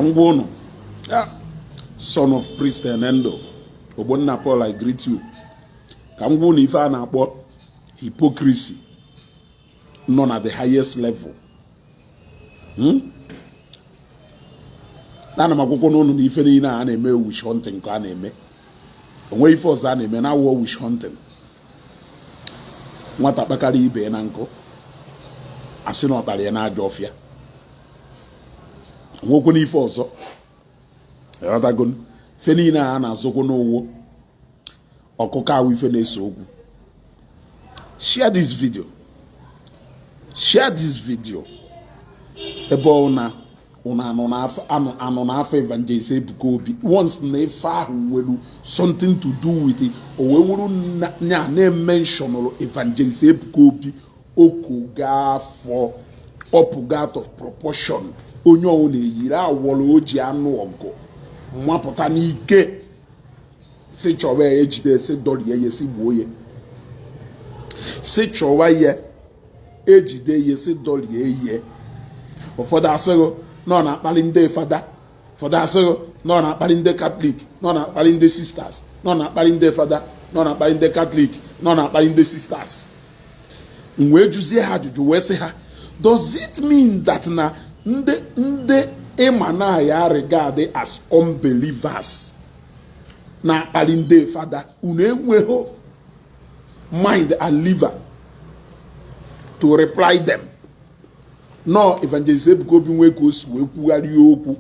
M gwa ụnụ, son of priest Enendo Ogbonna Paul, I greet you. Ka m gwa ụnụ, ife a na-akpọ hypocrisy nọ na the highest level. Ana m akwụkwọ n'ụnụ na ife niile a na-eme, witch hunting ka a na-eme. Onwe ife ọzọ a na-eme na-awụ witch hunting. Nwata kpakara ibe na nkụ, asị na ọkpara ya na-ajọ ọfịa. Nwekwe n'ife ọzọ, ịghọtago? Ife niile a na-azụkwu n'ụwụ ọkụkọ awụ ife na-ese okwu. Share this video, share this video. Ebe ọ na ụnụ anụ n'afọ Evangelist Ebuka Obi once na ife ahụ nwere something to do with it, o wee wuru nya na-ementionụrụ Evangelist Ebuka Obi, okogo afọ ọpụgo out of proportion. Onye ọwụ na-eyiri awọrọ o ji anụ ọgụ mmapụta n'ike, si chọwa ya, ejide, si dọrie ya, si gbuo ya. Si chọwa ya, ejide ya, si dọrie ya. Ụfọdụ asịghị na ọ na-akpali ndị fada, ụfọdụ asịghị na ọ na-akpali ndị Katọlik, na ọ na-akpali ndị sisters, na ọ na-akpali ndị fada, na ọ na-akpali ndị Katọlik, na ọ na-akpali ndị sisters. M wee jụzie ha ajụjụ, wee sị ha, does it mean that na ndị ịma na ya regard as unbelievers na-akpali ndị fada, unu enweghị mind and liver to reply them? Nọ Evangelist Ebuka Obi nwee ka o si wee kwugharịa okwu,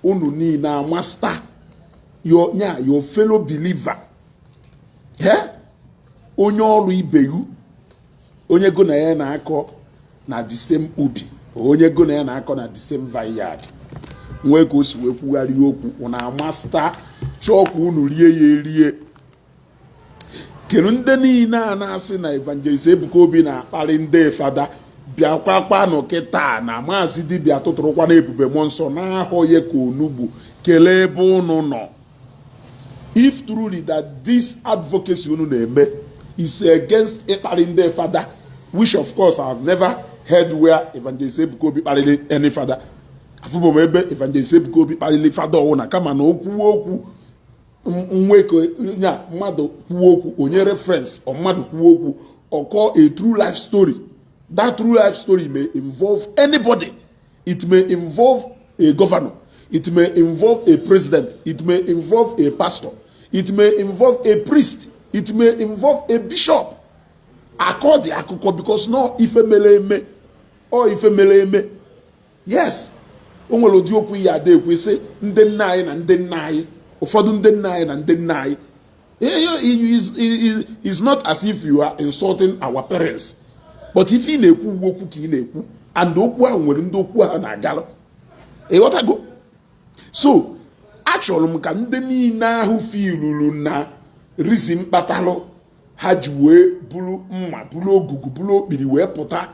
unu niile amasta your nya your fellow believer, onye ọrụ ibe you, onye go na ya na-akọ na the same ubi, onye go na ya na-akọ na the same vineyard, nwee ka o si wee kwugharịa okwu, unu amasta chọọ ka unu rie ya erie. Kedu ndị niile a na-asị na Evangelist Ebuka Obi na-akpali ndị fada? Bịakwakwanụ kịta na maazị dibịa tụtụrụkwa na ebube mmụọ nsọ na-ahọ ya ka onugbu. Kelee ebe unu nọ. If truly that this advocacy unu na-eme is against ịkparị ndị fada, which of course I have never heard where Evangelist Ebuka Obi kparịrị any fada. Afụbụ m ebe Evangelist Ebuka Obi kparịrị fada ọwụna, kama na okwu okwu nweko nya mmadụ kwuo okwu, onye reference ọ mmadụ kwuo okwu, ọkọ a true life story. That true life story may involve anybody. It may involve a governor, it may involve a president, it may involve a pastor, it may involve a priest, it may involve a bishop. Akọ dị akụkọ because no ife mere eme, ọ ife mere eme. Yes, o nwere ụdị okwu ya ada ekwe sị ndị nna anyị na ndị nna anyị, ụfọdụ ndị nna anyị na ndị nna anyị. It's not as if you are insulting our parents, but if ị na-ekwu uwe okwu ka ị na-ekwu, and okwu ahụ nwere ndị okwu ahụ na-agalụ, ịghọtago? So achọrọ m ka ndị niile ahụ filuru na reason kpatalụ ha ji wee buru mma, buru ogugu, buru okpiri wee pụta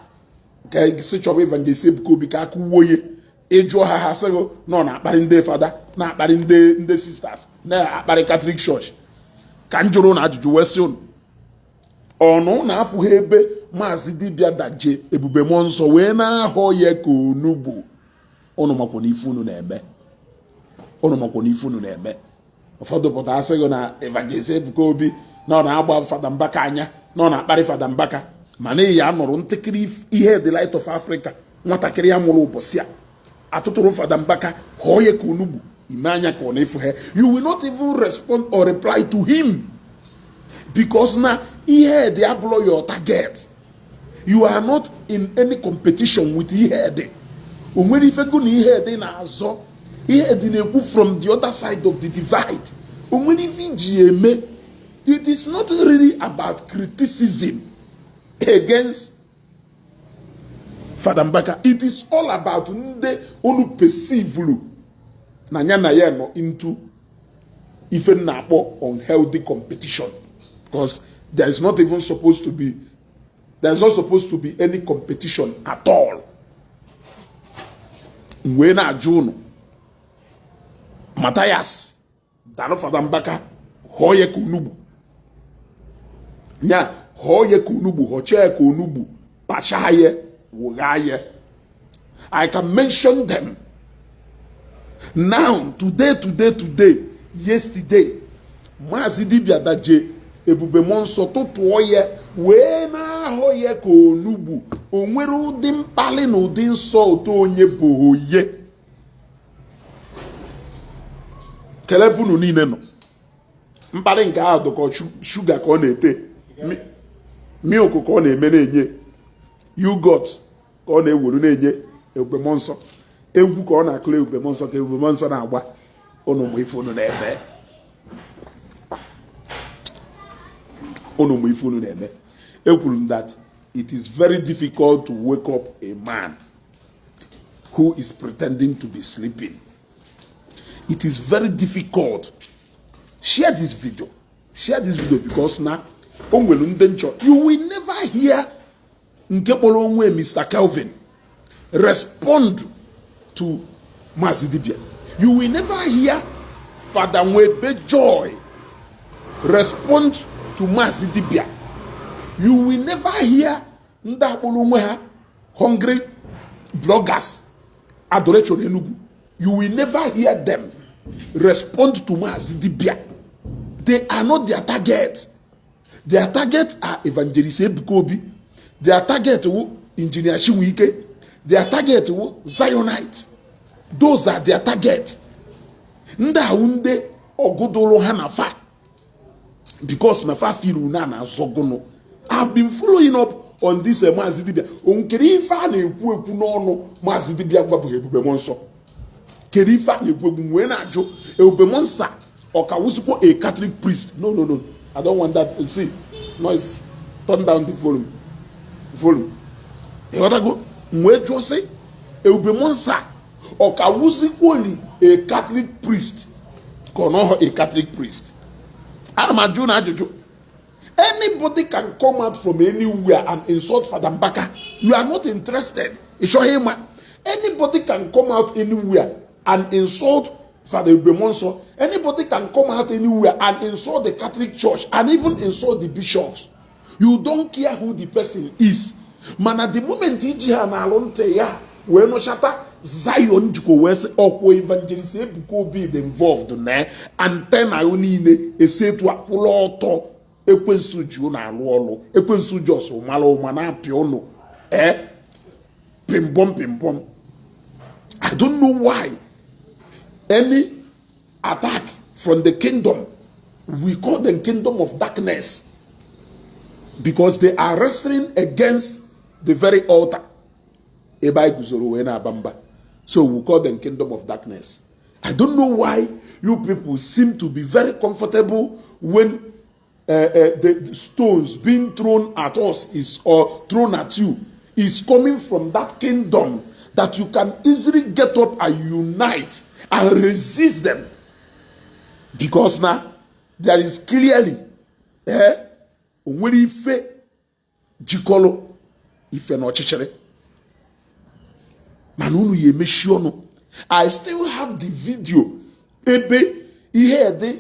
ka si chọba Evangelist Ebuka Obi ka aka uwe ya, ịjụọ ha, ha sịghị na ọ na-akparị ndị fada, na-akparị ndị sisters, na-akparị Catholic Church. Ka m jụrụ na ajụjụ wee sị unu, ọnụ na-afụghị ebe maazị dibịa daje ebube mmụọ nsọ wee na-ahọ ya ka onugbu? Unu makwa na ife unu na-eme, unu makwa na ife unu na-eme. Ụfọdụ pụta asịghị na Evangelist Ebuka Obi na ọ na-agba Fada Mbaka anya, na ọ na-akparị Fada Mbaka, ma n'ihi ya nụrụ ntịkịrị ihe the Light of Africa, nwatakịrị ya mụrụ ụbọchị a atụtụrụ Fada Mbaka họọ ya ka onugbu, ime anya ka ọ na-efu ha. You will not even respond or reply to him because na ihe dị abụrụ your target. You are not in any competition with ihe dị. O nwere ife go na ihe dị na-azọ, ihe dị na-ekwu from the other side of the divide. O nwere ife iji eme. It is not really about criticism against Fada Mbaka. It is all about ndị unu perceive na ya na ya nọ into ife na-akpọ unhealthy competition, because there is not supposed to be any competition at all. Wee na-ajụ unu, Matthias dalụ Fada Mbaka họọ ya ka onugbu, nya họọ ya ka onugbu, họchaa ya ka onugbu, kpachaa ya, wụghaa ya. I can mention them. Now, today, today, today, yesterday, Maazị Dibia daje Ebube Mmụọ Nsọ tụtụọ ya wee na-ahọ ya ka onugbu. O nwere ụdị mkpali na ụdị nsọ ụtọ onye bụ oye kelebe unu niile nọ. Mkparị nke ahụ dụkọ shuga ka ọ na-ete, milk ka ọ na-eme na-enye, yogurt ka ọ na-eweru na-enye Ebube Mmụọ Nsọ, egwu ka ọ na-akụrụ Ebube Mmụọ Nsọ ka Ebube Mmụọ Nsọ na-agba. Unu mụ ife unu na-eme, unu mụ ife unu na-eme. Ekwuru m that it is very difficult to wake up a man who is pretending to be sleeping. It is very difficult. Share this video, share this video, because na o nwere ndị nchọ. You will never hear nke kpọrọ onwe Mr. Kelvin respond to Maazị Dibia. You will never hear Father Nwebe Joy respond to Maazị Dibia. You will never hear ndị akpọrọ onwe ha hungry bloggers Adoration Enugu. You will never hear them respond to Maazị Dibia. They are not their target. Their target are Evangelist Ebuka Obi. Their target wụ Engineer Chinwike. Their target wụ Zionite. Those are their target. Ndị ahụ ndị ọgụdụrụ ha na fa because na fa firu na na-azọgụnụ. I've been following up on this Maazị Dibia. Kedu ife a na-ekwu ekwu n'ọnụ Maazị Dibia gwabụghị Ebube Mmụọ Nsọ? Kedu ife a na-ekwu ekwu wee na-ajụ Ebube Mmụọ Nsọ ọ ka wụzikwa a Catholic priest? No, no, no, I don't want that. See noise, turn down the volume, volume. Ịghọtago? Wee jụọ sị, Ebube Mmụọ Nsọ ọ ka wụzikwoli a Catholic priest ka ọ nọghọ a Catholic priest? Ana m ajụ na ajụjụ. Anybody can come out from anywhere and insult Father Mbaka. You are not interested. Ị chọghị ịma. Anybody can come out anywhere and insult Father Ebube Mmụọ Nsọ. Anybody can come out anywhere and insult the Catholic Church and even insult the bishops. You don't care who the person is. Mana the moment iji ha na-alụ ntị ya wee nụchata Zion jikwa wee sị ọkwụ Evangelist Ebuka Obi dị involved na antenna niile esetu akwụla ọtọ. Ekwensu ji ụnụ alụ ọlụ. Ekwensu jos mara ụma na-apịa ụnụ ee pimbom pimbom. I don't know why any attack from the kingdom, we call them kingdom of darkness, because they are wrestling against the very altar ebe anyị guzoro wee na-aba mba. So we call them kingdom of darkness. I don't know why you people seem to be very comfortable when the stones being thrown at us is or thrown at you is coming from that kingdom that you can easily get up and unite and resist them, because now there is clearly o nwere ife jikọrọ ife na ọchịchịrị, mana unu ya emechi ọnụ. I still have the video ebe ihe dị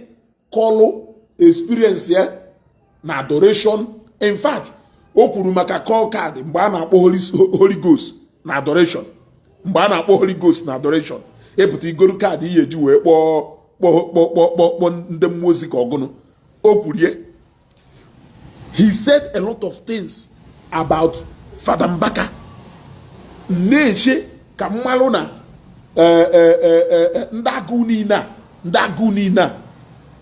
kọlụ experience ya na adoration. In fact, o kwuru maka call card mgbe a na-akpọ Holy Ghost na adoration, mgbe a na-akpọ Holy Ghost na adoration, epụta igoro kaadị ihe eji wee kpọọ kpọọ kpọọ kpọọ kpọọ ndị mmụọ ozi ka ọgụnụ. O kwurie, he said a lot of things about Father Mbaka. Na-eche ka mmalụ na ndị agụụ niile a, ndị agụụ niile a,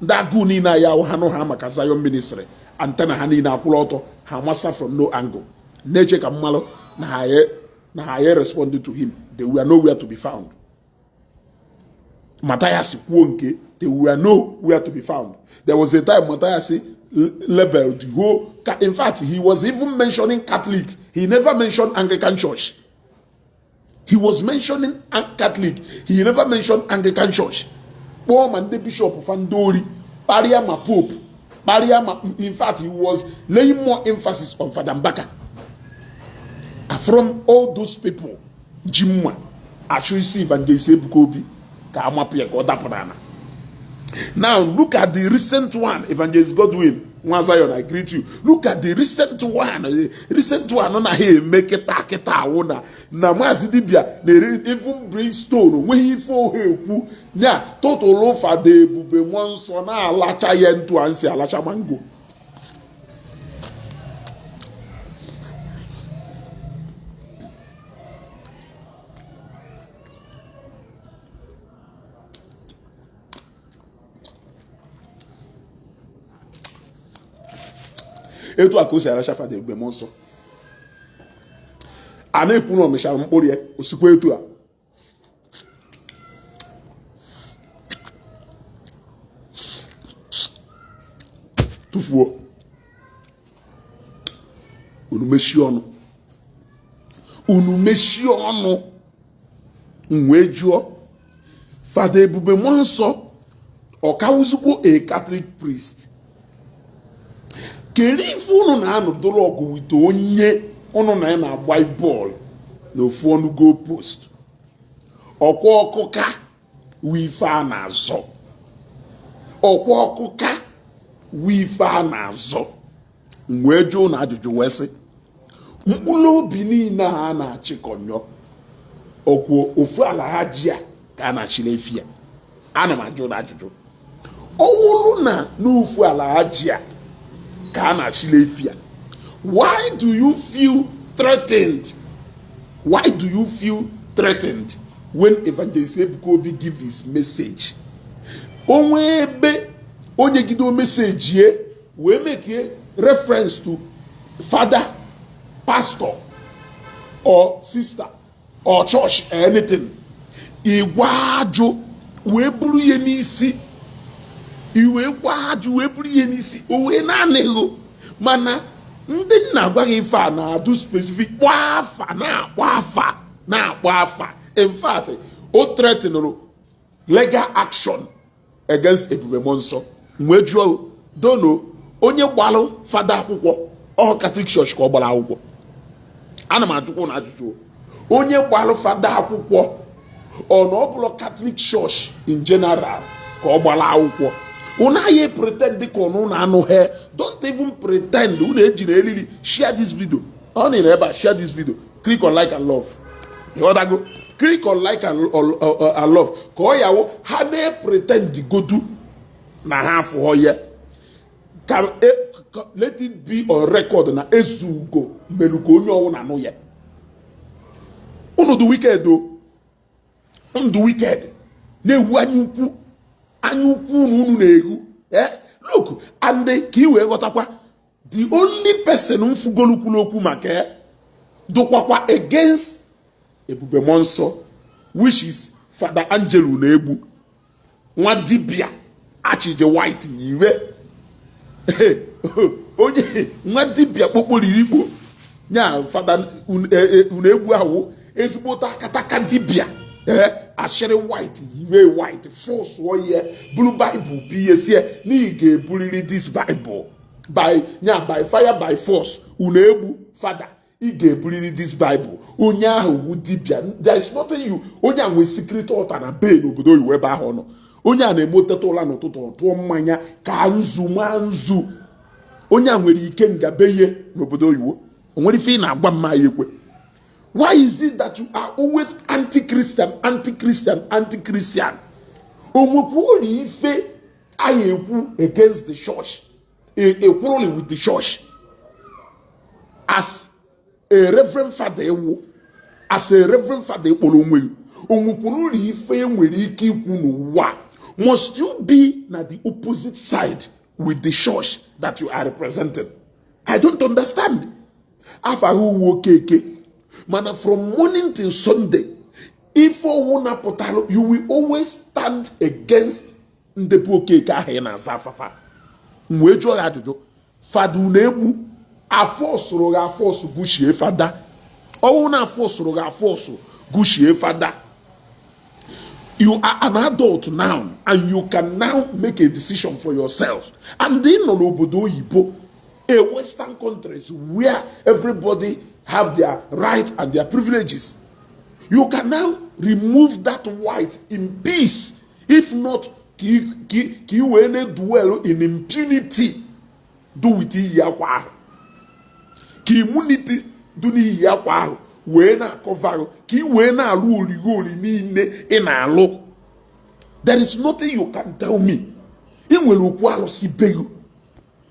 ndị agụụ niile a ya ha nụ ha maka Zion Ministry, antenna ha niile akwụrụ ọtọ, ha masa from no angle. Na-eche ka mmalụ na ha ya respond to him. They were nowhere to be found. Matthias kwuo nke, they were nowhere to be found. There was a time Matthias labeled the whole, in fact, he was even mentioning Catholics. He never mentioned Anglican Church. He was mentioning Catholic. He never mentioned Anglican Church. Kpọọ ma ndị bishop fa ndị ori, kparịa ma pope, kparịa ma, in fact, he was laying more emphasis on Father Mbaka. From all those people ji mma achụ isi Evangelist Ebuka Obi ka amapụ ya ka ọ dapụ n'ala. Now look at the recent one, Evangelist Godwin. Nwa Zion, I greet you. Look at the recent one. The recent one na ha eme kịta kịta awụ na na Maazị Dibia na-ere even brimstone onweghị ife oha ekwu nya tụtụlụ Fada Ebube Mmụọ Nsọ na-alacha ya ntu a nsi alacha mango. Etu a ka o si aracha Fada Ebube Mmụọ Nsọ a na-ekwu na ọ mịchara mkpụrụ ya osikwa etu a. Tụfuo, unu mechie ọnụ, unu mechie ọnụ. M wee jụọ Fada Ebube Mmụọ Nsọ, ọ kawụzikwo a Catholic priest? Kedu ife unu na-anụdụrụ ọgụ with onye unu na ya na-agba bọọlụ na ofu ọnụ goal post? Ọkwa ọkụka wụ ife a na-azọ, ọkwa ọkụka wụ ife a na-azọ. M wee jụọ na ajụjụ wee sị, mkpụrụ obi niile a na-achịkọnyọ ọkwụ ofu ala ha ji a ka a na-achịrị efi ya? Ana m ajụ na ajụjụ, ọ wụrụ na n'ofu ala ha ji a ka a na-achịrị efi ya, why do you feel threatened? Why do you feel threatened when Evangelist Ebuka Obi give his message? Onwe ebe onye gido message ye wee make reference to father, pastor or sister or church or anything, ịgwa ajụ wee buru ihe n'isi, iwee gwa ajụ wee buru ihe n'isi, o wee naanị. Mana ndị nna agwaghị ife a na-adụ specific, kpọọ afa, na-akpọ afa, na-akpọ afa. In fact, o threatenụrụ legal action against Ebube Mmụọ Nsọ. Wee jụọ dono, onye gbalụ fada akwụkwọ, ọ Catholic Church ka ọ gbara akwụkwọ? Ana m ajụkwa na ajụjụ, onye gbalụ fada akwụkwọ, ọ na ọ bụrụ Catholic Church in general ka ọ gbara akwụkwọ? Unu anyị pretend ka unu na-anụ he. Don't even pretend. Unu ejiri elili. Share this video. Ọ nịrị ebe a, share this video, click on like and love. Ịghọtago? Click on like and love ka ọ yawo ha na-pretend godu na ha afụghọ ya. Ka let it be on record na Ezugo mere ka onye ọwụ na-anụ ya. Unu dị wicked o, unu dị wicked, na-ewu anya ukwu, anya ukwu unu unu na-ewu. Eh, look, and ka ị wee ghọtakwa, the only person mfugolu kwuru okwu maka ya dụkwakwa against Ebube Mmụọ Nsọ, which is Fada Angelo na-egbu nwa dibịa achije white yiwe, onye nwa dibịa kpokporiri ikpo nya. Fada unu egbu ahụ ezigbote akataka dibịa, ee, achịrị white yiwe, white fọsụọ ya, buru Bible bi sie n'ihi ga-eburiri this Bible by nya, by fire by force. Unu egbu fada, ị ga-eburiri this Bible. Onye ahụ wu dibịa, there is nothing you. Onye a nwee secret altar na be n'obodo oyibo ebe ahụ ọ nọ. Onye a na-eme oteta ụla n'ụtụtụ, tụọ mmanya ka nzu maa nzu. Onye a nwere ike ngabe ihe n'obodo oyibo. O nwere ife ị na-agwa mma ya ekwe. Why is it that you are always anti-Christian, anti-Christian, anti-Christian? O nwekwa ụlọ ife anyị ekwu against the church, ekwuruli with the church? As a reverend father ewu, as a reverend father ekporo onwe gị, o nwekwuru ụlọ ife enwere ike ikwu n'ụwa? Must you be na the opposite side with the church that you are representing? I don't understand. Afa uwe Okeke, mana from morning till Sunday, ife ọwụ napụtalụ, you will always stand against ndị bụ Okeke ahụ ị na-aza afafa. M wee jụọ ya ajụjụ, fada unu egbu afọ sụrụ gị afọ sụ gụchie fada, ọnwụ na afọ sụrụ gị afọ sụ gụchie fada. You are an adult now and you can now make a decision for yourself. And ị nọ n'obodo oyibo, a western countries where everybody have their right and their privileges. You can now remove that white in peace. If not, ka ị wee na-dwell in impunity. do with iyi akwa ahụ, ka immunity dị n'iyi akwa ahụ wee na-acover ka ị wee na-alụ oligoli niile ị na-alụ. There is nothing you can tell me. Ị nwere okwu alụsị be you.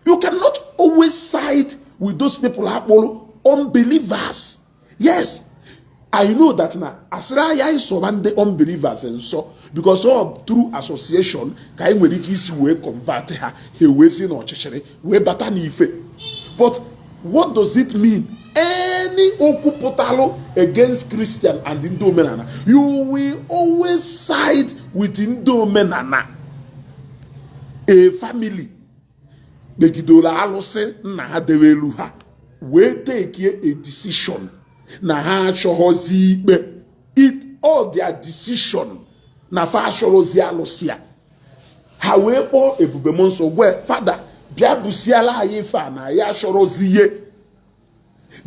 You cannot always side with those people akpọrọ unbelievers. Yes, I know that na asịrị ahịa ịsọba ndị unbelievers nsọ, because all through association ka anyị nwere ike isi wee convert ha, ha wee si n'ọchịchịrị wee bata n'ife. But what does it mean, any okwu pụtalụ against Christian and ndị omenala, you will always side with ndị omenala? A family kpegidoro alụsị nna ha debe elu ha wee take a decision na ha achọghọzi ikpe. It all their decision na fa achọrọzi alụsị a. Ha wee kpọọ Ebube Nsọ, gwe fada, bịa busiala anyị ife a na ya achọrọzi ihe.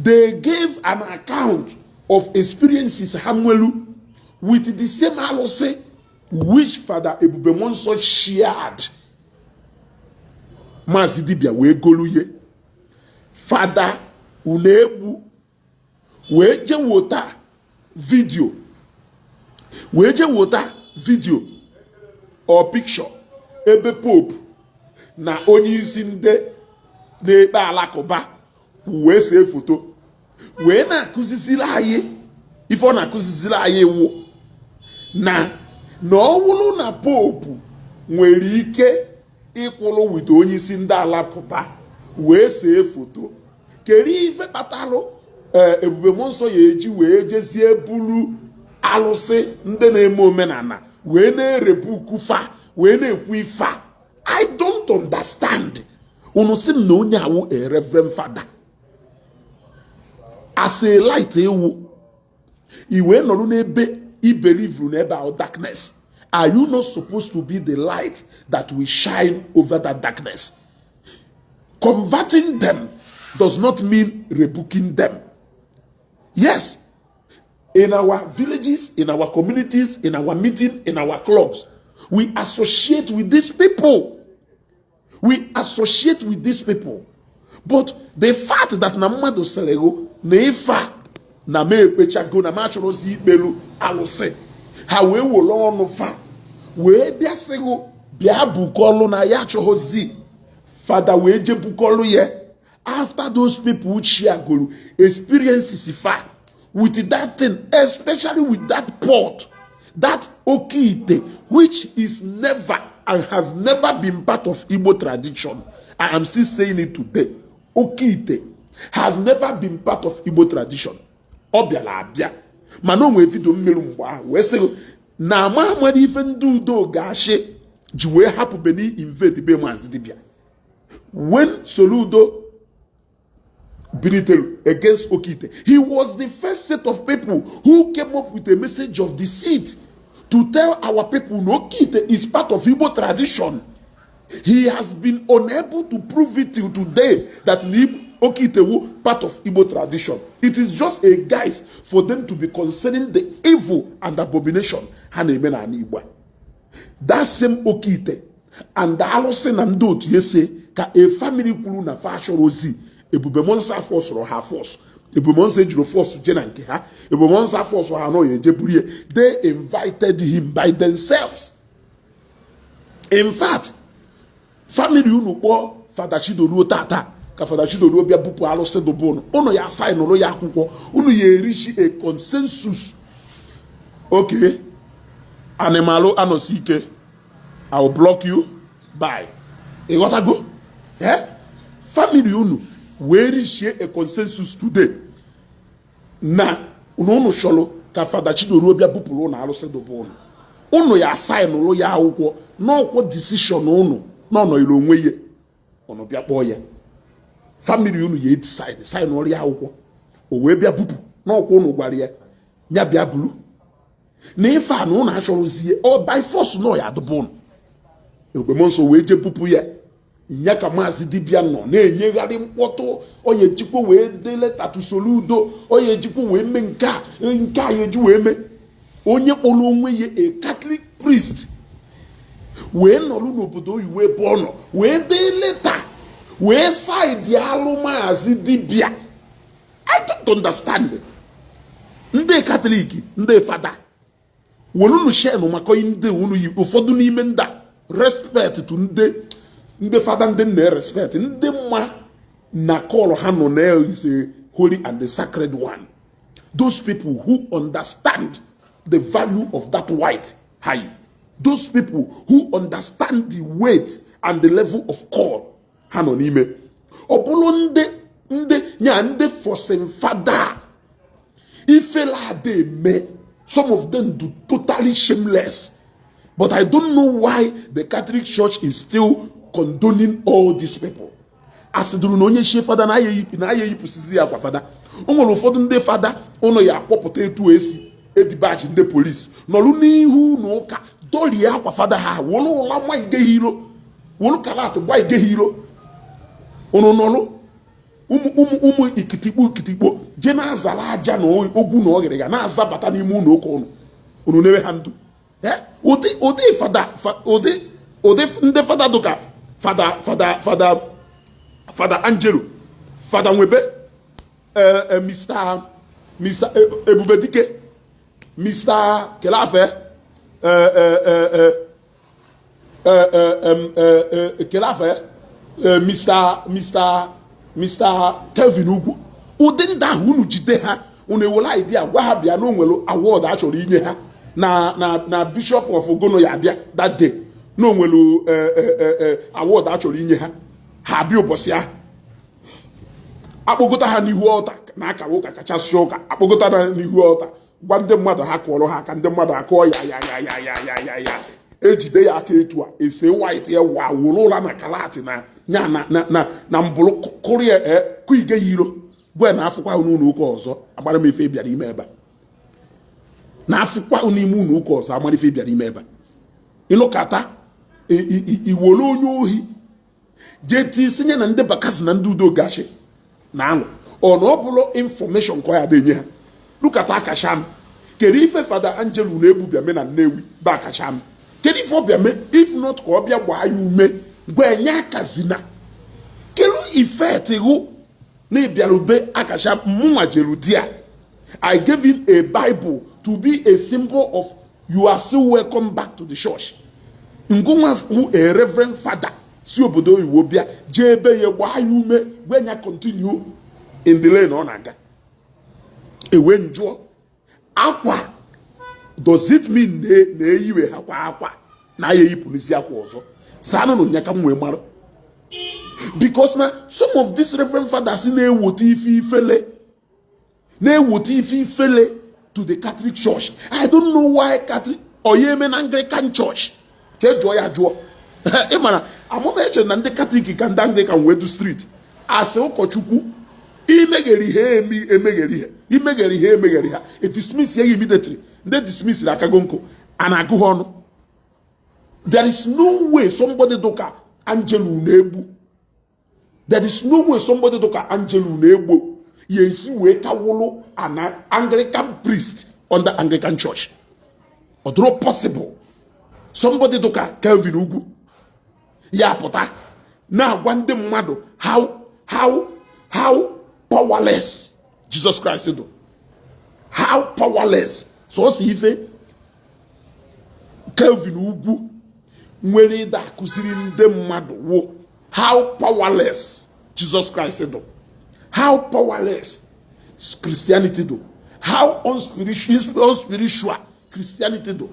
They gave an account of experiences ha nwelu with the same alụsị which Fada Ebube Nsọ shared. Maazị Dibia wee goluye Fada Unegbu wee jee wota video, wee jee wota video or picture ebe Pope na onye isi ndị na-ekpe alakụba wee see foto, wee na-akụziziri anyị ife ọ na-akụziziri anyị iwu na ọ bụrụ na Pope nwere ike ịkwụrụ with onye isi ndị alakụba wee see foto, kedu ife kpatalụ ee Ebube Mmụọ Nsọ ya eji wee jezie buru alụsị ndị na-eme omenala wee na-erebuku fa wee na-ekwu ife a? I don't understand. Unu sị m na onye awụ a reverend father, as a light ewu i wee nọrọ n'ebe i believe n'ebe ahụ darkness. Are you not supposed to be the light that will shine over that darkness? Converting them does not mean rebuking them. Yes, in our villages, in our communities, in our meeting, in our clubs, we associate with these people. We associate with these people. But the fact that na mmadụ sịrị gị na ife a na m ekpechago na m achọrọzi ikpelu alụsị ha, wee were ọnụ fa wee bịa sị gị bịa bukọlụ na ya achọghọzi, fada wee je bukọlụ ya after those people chiagoro experiences fa with that thing, especially with that pot, that oke ite, which is never and has never been part of Igbo tradition. I am still saying it today. Oke ite has never been part of Igbo tradition. Ọ bịara abịa, mana o nwee video mmiri mgbe ahụ wee sị na ama amara ife ndị udo ga-achị ji wee hapụ Benin invade be Maazị Dibia. When Soludo biliteru against Okite, he was the first set of people who came up with a message of deceit to tell our people na Okite is part of Igbo tradition. He has been unable to prove it till today that Okite wu part of Igbo tradition. It is just a guise for them to be concerning the evil and abomination ha na-eme n'ala Igbo a. That same Okite and alụsị na ndị otu ya ese ka a family kwuru na fa achọrọ ozi. Ebube Nsọ aforceụrụ ha force. Ebube Nsọ ejiri force je na nke ha. Ebube Nsọ force ha nọ ya eje burie. They invited him by themselves. In fact, family unu kpọọ Fada Chidoruo tata ka Fada Chidoruo bịa bupụ alụsị dụbụ unu, unu ya signụrụ ya akwụkwọ, unu ya erichi a consensus. Okay, animalụ anọsi ike, I will block you. Bye. Ịghọtago? Eh, family unu wee richie a consensus today na unu chọrọ ka Fada Chidoruo bịa bupụrụ unu alụsị dụbụ unu, unu ya signụrụ ya akwụkwọ n'ọkwọ decision unu n'ọnọnyere onwe ya. Unu bịa kpọọ ya, family unu ya decide, signụrụ ya akwụkwọ, o wee bịa bupụ n'ọkwa unu gwara ya ya bịa buru na ife a na unu achọrọzie ọ by force nọ ya adụbụ unu. Ebube Nsọ wee jee bupụ ya nya ka Maazị Dibịa nọ na-enyegharị mkpọtụ. Ọ ya ejikwa wee dee letter to Soludo, ọ ya ejikwa wee mee nke a, nke a ya eji wee mee. Onye kpọrọ onwe ya a Catholic priest wee nọrọ n'obodo oyibo ebe ọ nọ wee dee letter Wee side alụ Maazị Dibia. I don't understand. Ndị Katọlik, ndị fada, welunu shenụ maka ndị unu yi. Ụfọdụ n'ime ndị a, respect to ndị fada, ndị nna, respect ndị mma na call ha nọ na is a holy and the sacred one. Those people who understand the value of that white high, those people who understand the weight and the level of call ha nọ n'ime. Ọ bụrụ ndị nya ndị forcing fada ifela ada eme, some of them do totally shameless. But I don't know why the Catholic Church is still condoning all these people. Asịdụrụ na onye chie fada na aya eyipụsizi ya akwa fada. O nwere ụfọdụ ndị fada ụnụ ya akpọpụta etu esi edibaji ndị polisi nọrụ n'ihu na ụka dorie akwa fada ha, wolu ụla nwa ige iro, wolu karat gba ige iro. Ụnụ nọrụ ụmụ ụmụ ụmụ ikitikpo ikitikpo jee na-azara aja na ogwu na ọgịrịga na-azabata n'ime ụlọ ụka ụnụ, unu na-ewe ha ndụ. Ụdị fada, ụdị ndị fada dụka Fada Angelo, Fada Nwebe, Mr Ebubedike, Mr Kelafe, Kelafe, Mr Kelvin Ugwu, ụdị ndị ahụ unu jide ha, unu ewere idea gwa ha bịa na onwere award a chọrọ inye ha na Bishop of Ogono ya abịa that day, na onwere award a chọrọ inye ha. Ha abịa ụbọchị ahụ, akpọgota ha n'ihu ọta na akara ụka kachasị ụka, akpọgota ha n'ihu ọta, gwa ndị mmadụ ha kụọrọ ha aka, ndị mmadụ akụọ ya ya ya ya ya ya ya ya, ejide ya aka etu a, ese white ya wa wụrụ ụra na kalati na ya na mbụrụ kụrụ ya kụ ige ya iro, gwa na afụkwa n'ụlọ ụka ọzọ agbara m ife bịara ime ebe a, na afụkwa n'ime ụlọ ụka ọzọ amara ife bịara ime ebe a. Ịnụkata iwere onye ohi jee tinye na ndị Bakassi na ndị Udo Gachi na alụ ọ na ọ bụrụ information ka ọ ya dị enye ha. Lukata akacham, kedu ife Fada Angelo na-egbu bịa mee na Nnewi bụ akacham? Kedu ife ọ bịa mee, if not ka ọ bịa gbaa ya ume, gwa enye akazina? Kedu ifet hụ na ịbịarube akacha mụnwa jelu di a? I gave him a Bible to be a symbol of you are still welcome back to the church. Ngụnwa who a reverend father si obodo oyibo bịa jee ebe ya gbaa ya ume, gwa ya continue in the lane ọ na-aga. Ewe njụọ akwa, does it mean na eyiwe ha kwa akwa na ya eyipụrụzi akwa ọzọ? Sanụnụ nya ka m wee mara, because na some of these reverend fathers na-eweta ife ifele, na-eweta ife ifele to the Catholic Church. I don't know why Catholic oya eme na Anglican Church. Chee jụọ ya jụọ. Ị mara amụma eche na ndị Katọlik ka ndị Anglican wee du street asị ụkọchukwu imeghere ihe emeghere ihe, imeghere ihe emeghere ha, e dismiss ya immediately. Ndị dismiss akago nkụ a na-agụ ha ọnụ. There is no way somebody dụka Angelo na-egbu, there is no way somebody dụka Angelo na-egbo ya esi wee kawụlụ an Anglican priest under Anglican Church. Ọ dụrụ possible somebody dụka Kelvin Ugwu ya pụta na-agwa ndị mmadụ how powerless Jesus Christ do, how powerless. Sọsọ ife Kelvin Ugwu nwere ịda akụziri ndị mmadụ wụ how powerless Jesus Christ do, how powerless Christianity do, how unspiritual Christianity do,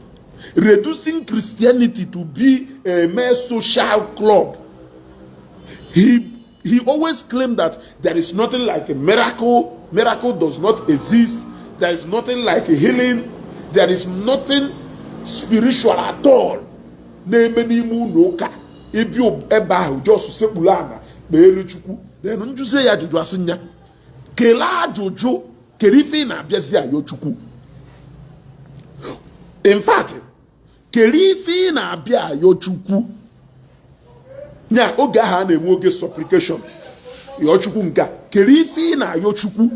reducing Christianity to be a mere social club. He always claimed that there is nothing like a miracle. Miracle does not exist. There is nothing like a healing. There is nothing spiritual at all na-eme n'ime ụlọ ụka. Ebi ebe ahụ jos sekpuru ala kpeere Chukwu. Then njụzie ya ajụjụ, asị nya kelee ajụjụ, kere ife ị na-abịazi ayọ Chukwu? In fact, kere ife ị na-abịa ayọ Chukwu nya oge ahụ a na-enwe oge supplication yọọ Chukwu nke a? Kere ife ị na-ayọ Chukwu,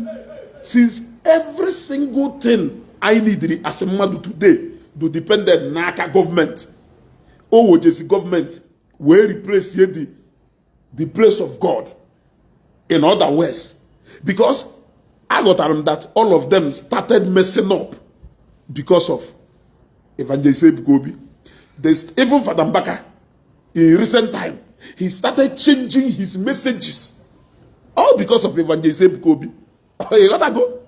since every single thing I need as mmadụ today do dependent n'aka gọọmenti? O wojezi gọọmenti wee replace the the place of God. In other words, because aghọtara m that all of them started messing up because of Evangelist Ebuka Obi. There's even Father Mbaka, in recent time, he started changing his messages, all because of Evangelist Ebuka Obi. Ịghọtago?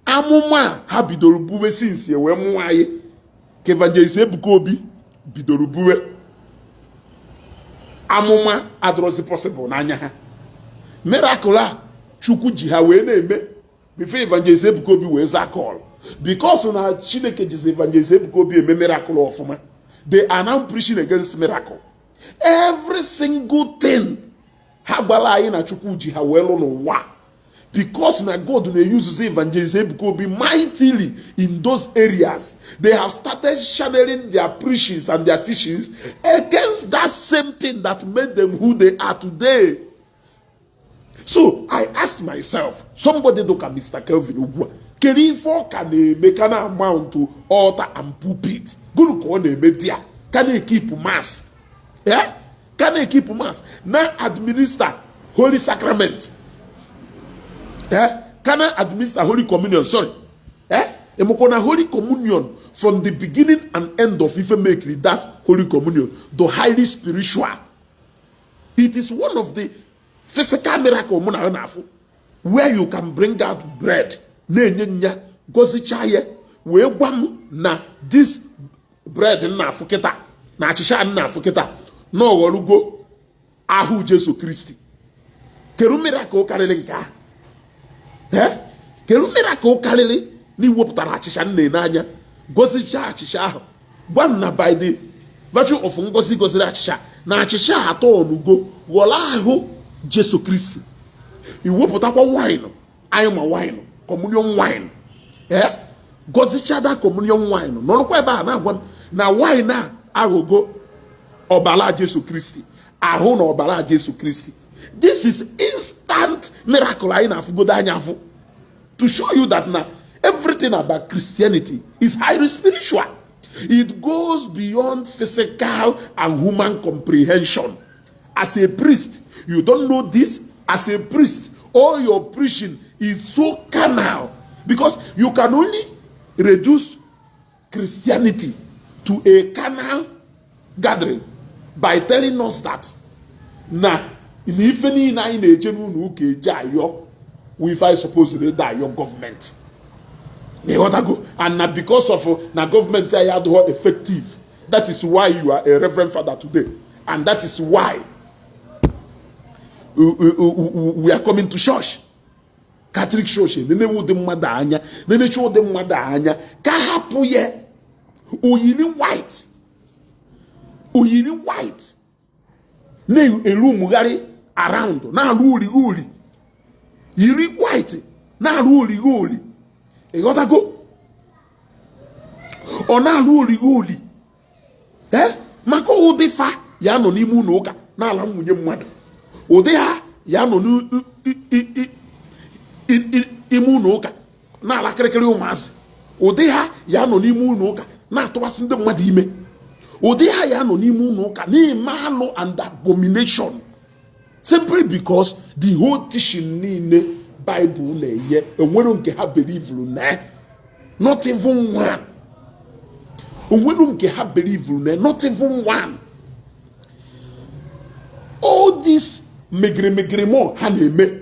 Amụma a ha bidoro buwe since wee mụọ anyị ka Evangelist Ebuka Obi bidoro buwe amụma adịrọzi possible n'anya ha. Miracle a Chukwu ji ha wee na-eme before Evangelist Ebuka Obi wee zaa call, because na Chineke jizi Evangelist Ebuka Obi eme miracle ọfụma, they are now preaching against miracle. Every single thing ha gwara anyị na Chukwu ji ha wee lụ n'ụwa, because na God na-use Evangelist Ebuka Obi mightily in those areas, they have started channeling their preachings and their teachings against that same thing that made them who they are today. So I asked myself, somebody look at Mr. Kelvin ugbu a, kedu ife ọ ka na-eme ka na mount altar and pulpit? Gụnụ ka ọ na-eme di ya ka na-ekeep mass, eh? Ka na-ekeep mass, na administer holy sacrament, eh? Ka na administer holy communion, sorry, eh? Emekwa na holy communion, from the beginning and end of ife make that holy communion the highly spiritual. It is one of the physical miracle mụ na na-afụ where you can bring out bread, na-enye nya, gọzichaa ya, wee gwa m na this bread m na-afụ kịta na achịcha m na-afụ kịta na ọghọrụgo ahụ Jesu Kristi. Kedu miracle karịrị nke ahụ? Ee, kedu miracle karịrị na iwepụtara achịcha m na-ene anya, gọzichaa achịcha ahụ, gwa m na by the virtue of ngozi gọziri achịcha na achịcha atọ ọnụgo ghọrọ ahụ Jesu Kristi? Iwepụtakwa wine anyị, ma wine, communion wine, ee, gọzichada communion wine, nọrọkwa ebe a na-agwa m na wine a aghọgo ọbara Jesu Kristi, ahụ na ọbara Jesu Kristi. This is instant miracle anyị na-afụgodo anya afụ, to show you that na everything about Christianity is highly spiritual. It goes beyond physical and human comprehension. As a priest, you don't know this. As a priest, all your preaching is so carnal because you can only reduce Christianity to a carnal gathering by telling us that na ife niile anyị na-eje n'ụlọ ụka eje ayọ we ife anyị suppose ịda ayọ gọọmenti, ịghọtago? And na because of na gọọmenti anyị adịghị effective, that is why you are a reverend father today, and that is why we are coming to church, Catholic Church. Nenewe ụdị mmadụ anya, nenecha ụdị mmadụ anya ka hapụ ya oyiri white, oyiri white na-eru ụmụgharị around, na-alụ orighi ori, yiri white na-alụ orighi ori, ịghọtago? Ọ na-alụ orighi ori, ee, maka ụdị fa ya nọ n'ime ụlọ ụka na-ala nwunye mmadụ, ụdị ha ya nọ n'ime ụlọ ụka na-ala kịrịkịrị ụmụazị, ụdị ha ya nọ n'ime ụlọ ụka na-atụwasị ndị mmadụ ime, ụdị ha ya nọ n'ime ụlọ ụka na-eme alụ and abomination, simply because the whole teaching niile Bible na-enye, enwere nke ha believuru na, not even one. Onwere nke ha believuru na, not even one. All this megiri mo ha na-eme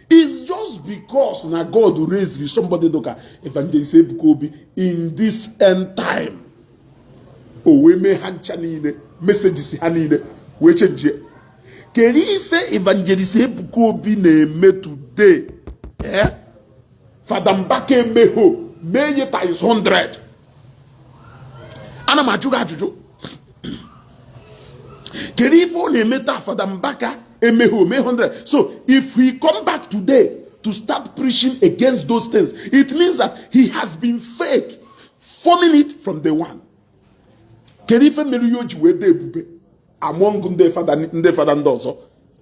is just because na God raised somebody dịka Evangelist Ebuka Obi in this end time. O wee mee ha ncha niile, messages ha niile wee chenjie. Kedu ife Evangelist Ebuka Obi na-eme today, eh? Fada Mbaka emegho mee ye times 100. Ana m ajụ gị ajụjụ, kedu ife ọ na-eme taa Fada Mbaka emegho mee 100? So if he come back today to start preaching against those things, it means that he has been fake forming it from day one. Kedu ife mere ihe o ji wee dee ebube among ndị fada ndị ọzọ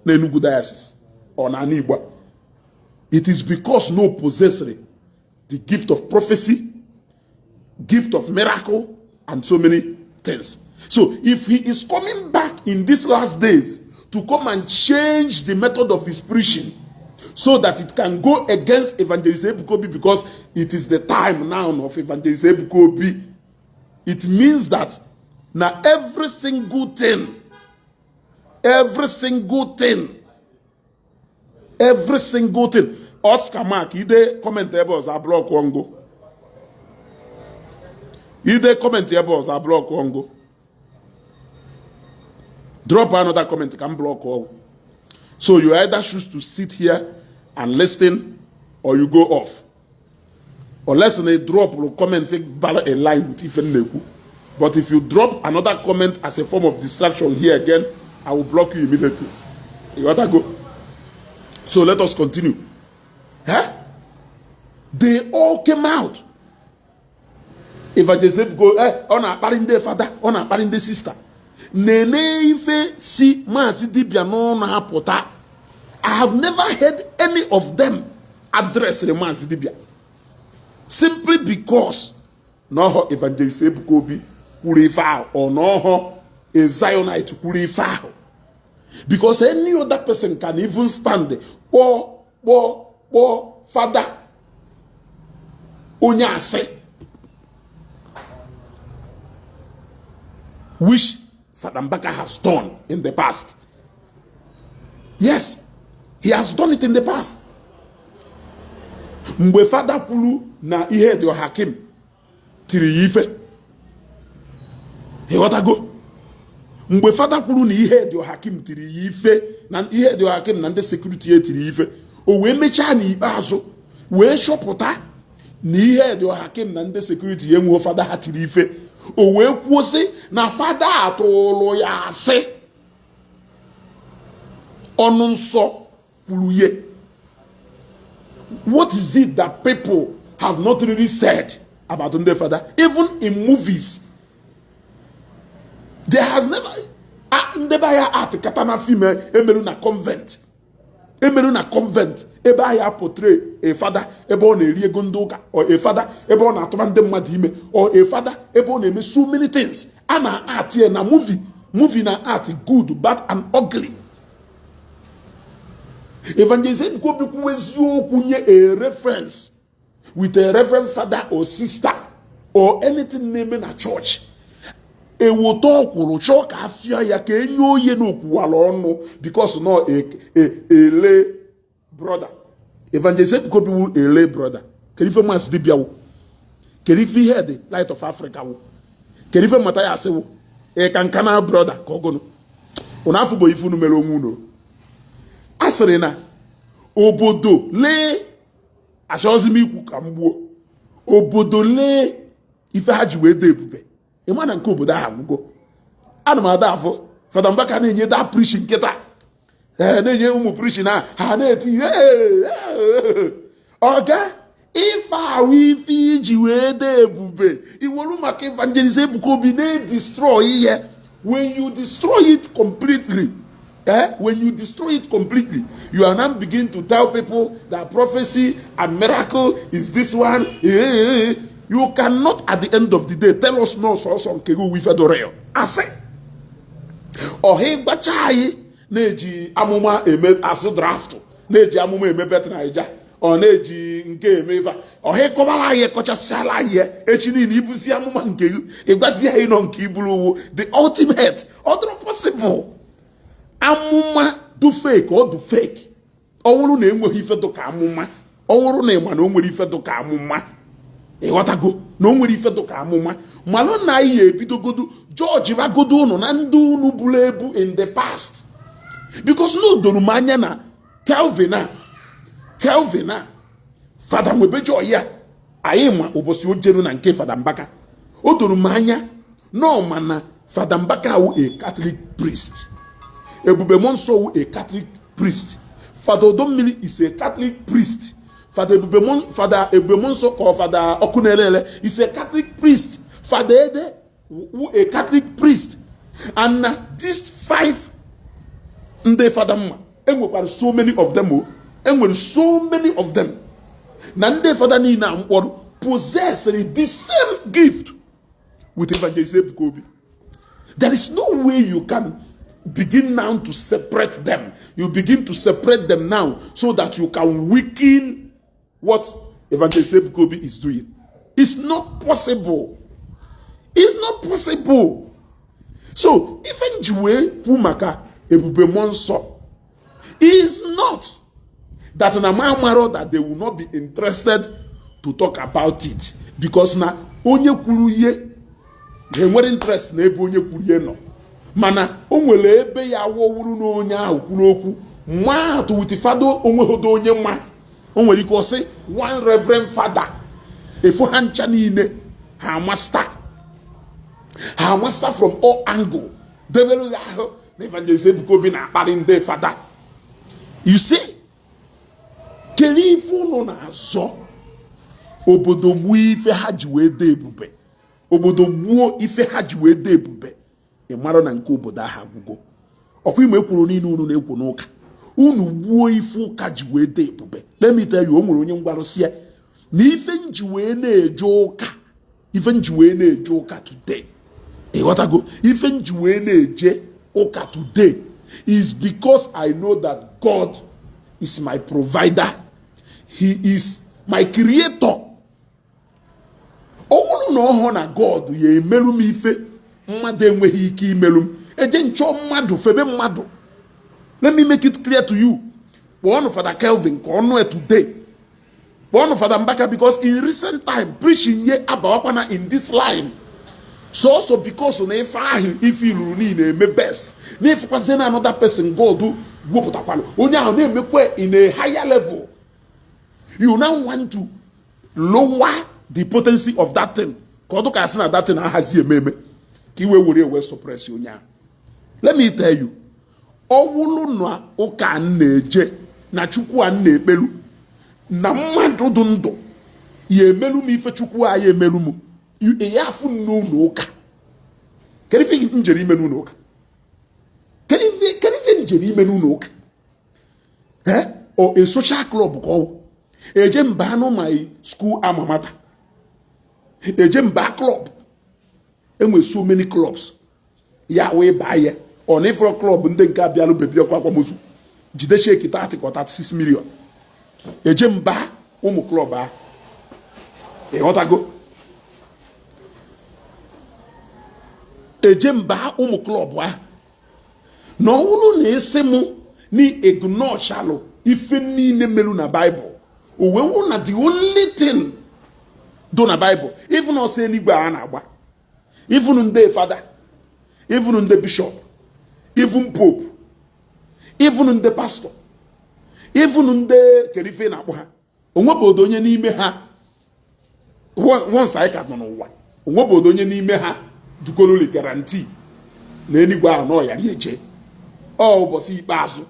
n'Enugu Diocese ọ na Igbo? It is because no possessory the gift of prophecy, gift of miracle and so many things. So if he is coming back in these last days to start preaching against those things, to come and change the method of his preaching so that it can go against Evangelist Ebuka Obi, because it is the time now of Evangelist Ebuka Obi. It means that na every single thing, every single thing, every single thing. Oscar Mark, ide comment ebe ọzọ, ablock ngụ. Ide comment ebe ọzọ, ablock ngụ. Drop another comment ka m block ọgwụ. So you either choose to sit here and listen or you go off, unless na drop comment bara in line with ife m na-ekwu. But if you drop another comment as a form of distraction here again, I will block you immediately. You gotta go. So let us continue. Huh? They all came out. Evangelist Ebuka, ọ na-akparị ndị fada, ọ na-akparị ndị sista. Nene ife si Maazị Dibịa n'ọnụ apụta. I have never heard any of them address Maazị Dibịa, simply because na ọhọ Evangelist Ebuka Obi kwuru ife ahụ, ọ na ọhọ a Zionite kwuru ife ahụ, because any other person can even stand kpọọ kpọọ kpọọ fada onye asị, which Fada Mbaka has done in the past. Yes, he has done it in the past. Mgbe fada kwuru na ihe dị Hakim tiri ya ife, ịghọtago? Mgbe fada kwuru na ihe dị Hakim tiri ya ife, na ihe dị Hakim na ndị security ya tiri ya ife, o wee mechaa n'ikpeazụ wee chọpụta na ihe dị Hakim na ndị security ya enweghị fada ha tiri ife, o wee kwuo sị na fada atụrụ ya asị. Ọnụ nsọ kwuru ye. What is it that people have not really said about ndị fada? Even in movies, there has never ndị be ya art kata na film emerụ na convent, emerụ na convent, ebe anyị portray a fada ebe ọ na-eri ego ndị ụka, or a fada ebe ọ na-atụba ndị mmadụ ime, or a fada ebe ọ na-eme so many things a na-art ya na movie. Movie na art good, bad and ugly. Evangelist Ebuka Obi kwuo eziokwu, nye a reference with a reverend father or sister or anything na-eme na church, ewota ọkwụrụ chọọ ka afịa ya ka enye oye n'okwuwara ọnụ, because no ele brother. Evangelist Ebuka Obi wu ele brother. Kedu ife Maazị Dibịa wụ? Kedu ife ihe dị Light of Africa wụ? Kedu ife mmata ya asị wụ ị ka na brother ka ọgụnụ ụnụ afọ bụ ife unu mere onwe unu? A sịrị na obodo lee, achọghịzi m ikwu ka m gbuo obodo. Lee ife ha ji wee dee ebube. Ịma na nke obodo ahụ agwụgo. Ana m ada afọ Fada Mbaka na-enye da preaching nkịta, ee, na-enye ụmụ preaching a ha na-eti ọga ife ahụ. Ife iji wee dee ebube iwelu maka Evangelist Ebuka Obi na-destroy ihe. When you destroy it completely, when you destroy it completely, you are now begin to tell people that prophecy and miracle is this one. You cannot at the end of the day tell us no sọsọ nke gị ife dọrọ ya asị ọha ịgbacha. Anyị na-eji amụma eme asụ draft, na-eji amụma eme Bet Naija, ọ na-eji nke eme ife ọha. Ịkọbara anyị, kọchasịala anyị echi niile, ibuzi amụma nke gị, ịgwazi anyị nọ nke iburu uwu the ultimate. Ọ dịrọ possible. Amụma du fake, ọ du fake. Ọ bụrụ na enweghị ife dụka amụma, ọ bụrụ na ịma na o nwere ife dụka amụma, ịghọtago na o nwere ife dụka amụma, malụ na anyị ebidogodo jọji bagodo unu na ndị unu buru ebu in the past, because na o doro m anya na Kelvin a, Kelvin a, Fada Nwebejoy ya, anyị ma ụbọchị o jeru na nke Fada Mbaka. O doro m anya na ọ ma na Fada Mbaka wụ a Catholic priest, Ebube Muonso wụ a Catholic priest, Fada Odommiri is a Catholic priest, Fada Ebube, Fada Ebube Muonso ka ọ Fada Ọkụ na-ere is a Catholic priest, Fada Ede wụ a Catholic priest. And na these five ndị fada mma, enwekwara so many of them o, enwere so many of them, na ndị fada niile a mkpọrọ possess the same gift with Evangelist Ebuka Obi. There is no way you can Begin now to separate them. You begin to separate them now so that you can weaken what Evangelist Ebuka Obi is doing. It's not possible. It's not possible. So ife nji wee kwu maka Ebube Mmụọ Nsọ is not that na ma amarọ that they will not be interested to talk about it, because na onye kwuru ihe ha enwere interest na ebe onye kwuru ihe nọ, mana o nwere ebe ya wọwuru na onye ahụ kwuru okwu mma atụ with fado onweghịdo onye nma. O nwere ike ọsị one reverend father efo ha ncha niile, ha master from all angle, debere ya ahụ na Evangelist Ebuka Obi na-akparị ndị fada. You see, kedu ife unu na-azọ? Obodo gbuo ife ha ji wee dee ebube, obodo gbuo ife ha ji wee dee ebube, ị mara na nke obodo ahụ agwụgo. Ọkwa ime ekwuru niile unu na-ekwu n'ụka unu, gbuo ife ụka ji wee dee ebube. Let me tell you, o nwere onye ngwarụsị ya na ife nji wee na-eje ụka, ife nji wee na-eje ụka today, ịghọtago, ife nji wee na-eje ụka today is because I know that God is my provider. He is my creator. Ọ bụrụ na ọ hụ na God ya emerụ m ife mmadụ enweghị ike imerụ m, eje nchọọ mmadụ febe mmadụ. Let me make it clear to you. Kpọọnụ Fada Kelvin ka ọ nụ today, kpọọnụ Fada Mbaka, because in recent time preaching ye abawakwana in this line sọsọ because na ife ahụ ife iluru niile eme best na ifekwazie na another person God wepụtakwalụ onye ahụ na-emekwa in a higher level. You now want to lower the potency of that thing ka ọ dụka asị na that thing ahazi eme eme ka iwe were ewe suppress onye ahụ. Let me tell you, ọ wụlụ na ụka a na-eje na Chukwu a na-ekpelu na mmadụ dị ndụ ya emelu m ife Chukwu a ya emelu m ya afụ n'ụlọ ụka. Kedu ife njere ime n'ụlọ ụka? Kedu ife njere ime n'ụlọ ụka? Eh, ọ a social club ka ọ eje mba anụ my school alma mater, eje mba club. Enwe so many clubs ya wee baa ya. Ọ na ifụrụ club ndị nke abịalụ bebi ọkwa akwamozu jide cheque 30 ka 36 million eje mba ụmụ club ahụ, ịghọtago, eje mba ụmụ club ahụ. Na ọ bụrụ na isi mụ na ignochalụ ife niile merụ na Baịbụl, o wee wụ na the only thing do na Baịbụl, even ọsọ eluigwe a na-agba, even ndị fada, even ndị bishọp, even pope, even ndị pastọ, even ndị kedu ife na-akpọ ha, onwebodo onye n'ime ha once anyị ka nọ n'ụwa, onwebodo onye n'ime ha dugololi guarantee na eluigwe ahụ na ọyara eje. Ọ ụbọchị ikpeazụ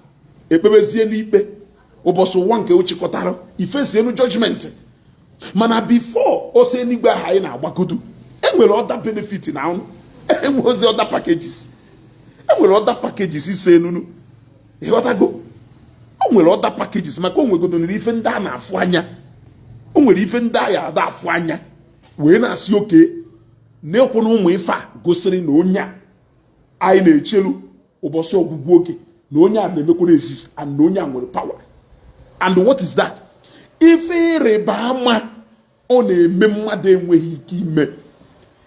ekpebezie n'ikpe, ụbọchị ụwa nke ochịkọtara ifesienu judgment. Mana before ọsọ eluigwe ahụ anyị na-agbagodo, enwere other benefit na enwe ozi other packages, enwere other packages ise enunu, ịghọtago. O nwere other packages maka o nwegodo ife ndị a na-afụ anya, o nwere ife ndị a ya ada afụ anya wee na-asị oke na-ekwu na ụmụ ife a gosiri na onye a anyị na-echelu ụbọchị ọgwụgwụ oge na onye a na-emekwara exist and na onye a nwere power. And what is that? Ife ịrịba ama ọ na-eme mmadụ enweghị ike ime,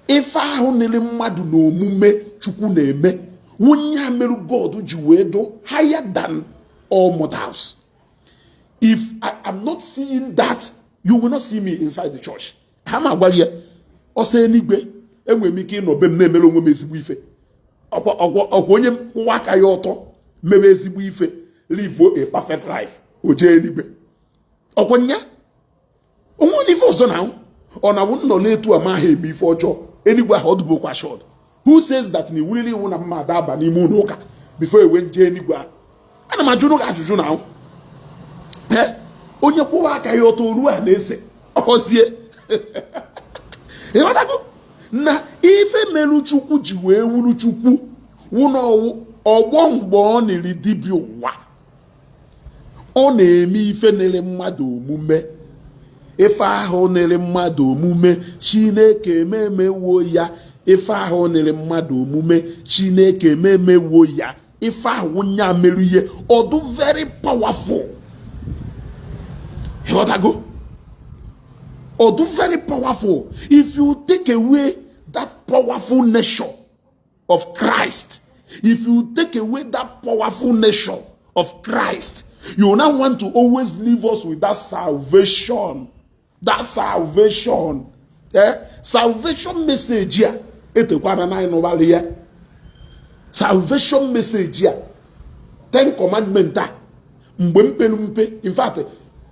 ife ahụ nere mmadụ na omume Chukwu na-eme wunye a merụ God ji wee do higher than all mortals. If I am not seeing that, you will not see me inside the church. Ha ma agwa gị ya ọsọ eluigwe, enwere m ike ịnọ be m na-emere onwe m ezigbo ife. Ọkwa onye kwụwa aka ya ọtọ mere ezigbo ife, live a perfect life, o jee eluigwe. Ọkwa nya onwe onye ife ọzọ na ọ na-awụ nnọ n'etu a ma ha eme ife ọjọọ, eluigwe ahụ ọ dụbokwa shọd. Who says that na iwuriri iwu na mma ada aba n'ime ụlọ ụka before ewe nje eluigwe ahụ? Ana m ajụ gị ajụjụ na ahụ onye kwụwa aka ya ọtọ oru a na-ese ọzie, ịghọtago, na ife merụ Chukwu ji wee wuru Chukwu wụ ọgbọ mgbe ọ niri dibịa ụwa, ọ na-eme ife nere mmadụ omume, ife ahụ nere mmadụ omume Chineke ememewo ya, ife ahụ nere mmadụ omume Chineke ememewo ya. Ife ahụ nya merụ ihe ọdụ very powerful. Ịghọtago? Ọdụ very powerful. If you take away that powerful nature of Christ, if you take away that powerful nature of Christ, you now want to always leave us with that salvation, that salvation, eh? Salvation message a etekwana na anyị nụbalị ya. Salvation message a, Ten Commandment a, mgbe m pelu mpe, in fact,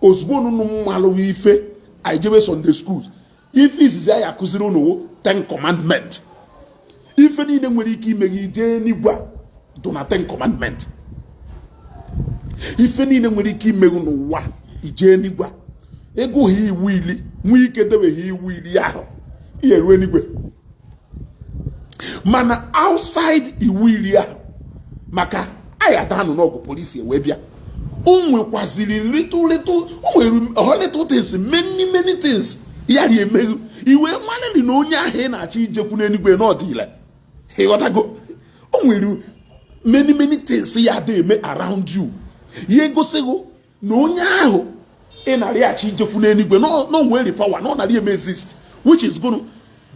ozugbo unu mmalụ ife anyị jebe Sunday school, ife izizi anyị akụziri unu wụ Ten Commandment. Ife niile nwere ike ime gị jee n'igwe a dị na Ten Commandment. Ife niile nwere ike imeghu n'ụwa ijee n'igwe a, ịgụghị iwu 10, nwee ike debeghị iwu 10 ahụ, ihe ruo n'igwe. Mana outside iwu 10 ahụ, maka anyị adanụ n'ọgụ, polisi wee bịa, o nwekwaziri little little, o nwere ọ little things, many many things ya ri emeghu iwe mmanụ na onye ahụ ị na-achọ ijekwu n'eluigwe n'ọdịile. Ịghọtago? O nwere many many things ya dị eme around you, ya egosighị na onye ahụ ị na-arịghachi ijekwu n'eluigwe na o nwere power na ọ narị eme exist, which is gonna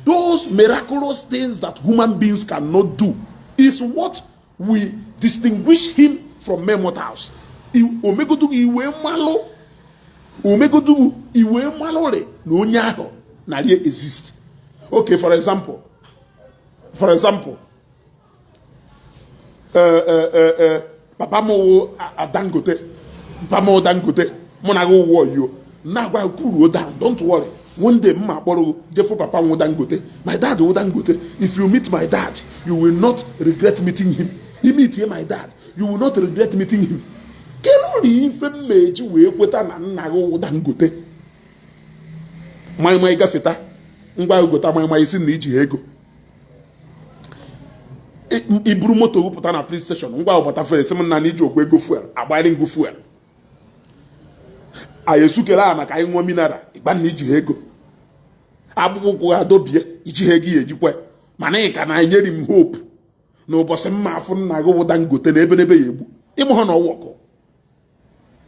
those miraculous things that human beings cannot do is what we distinguish him from mere mortals. Omegodu gị iwe mmalụ, omegodu gị iwe mmalụ na onye ahụ narị exist. Okay, for example, papa m wụ Dangote, papa m wụ Dangote, mụ na gị wụ oyo na-agwa, cool down, don't worry, one day mma akpọrọ jefu papa m wụ Dangote. My dad wụ Dangote. If you meet my dad, you will not regret meeting him. You meet my dad, you will not regret meeting him. Kedu ụlọ ife m ma-eji wee kweta na nna gị wụ Dangote? Maịmaị gafeta ngwa, gota maịmaị, si na iji ha ego iburu moto wụpụta na filling station, ngwa ụbọta fuel, sị m nna na iji okwu ego fuel, agbanyere ngụ fuel, anyị esukere a maka anyị ṅụọ mineral, ịgba na iji ha ego, akpụkpọ ụkwụ ha dobie, iji ha ego ya ejikwa. Mana ị ka na-enyere m hope na ụbọchị mma afụ nna gị wụ Dangote na ebe n'ebe ya egbu ịmụ ha na ọwọkụ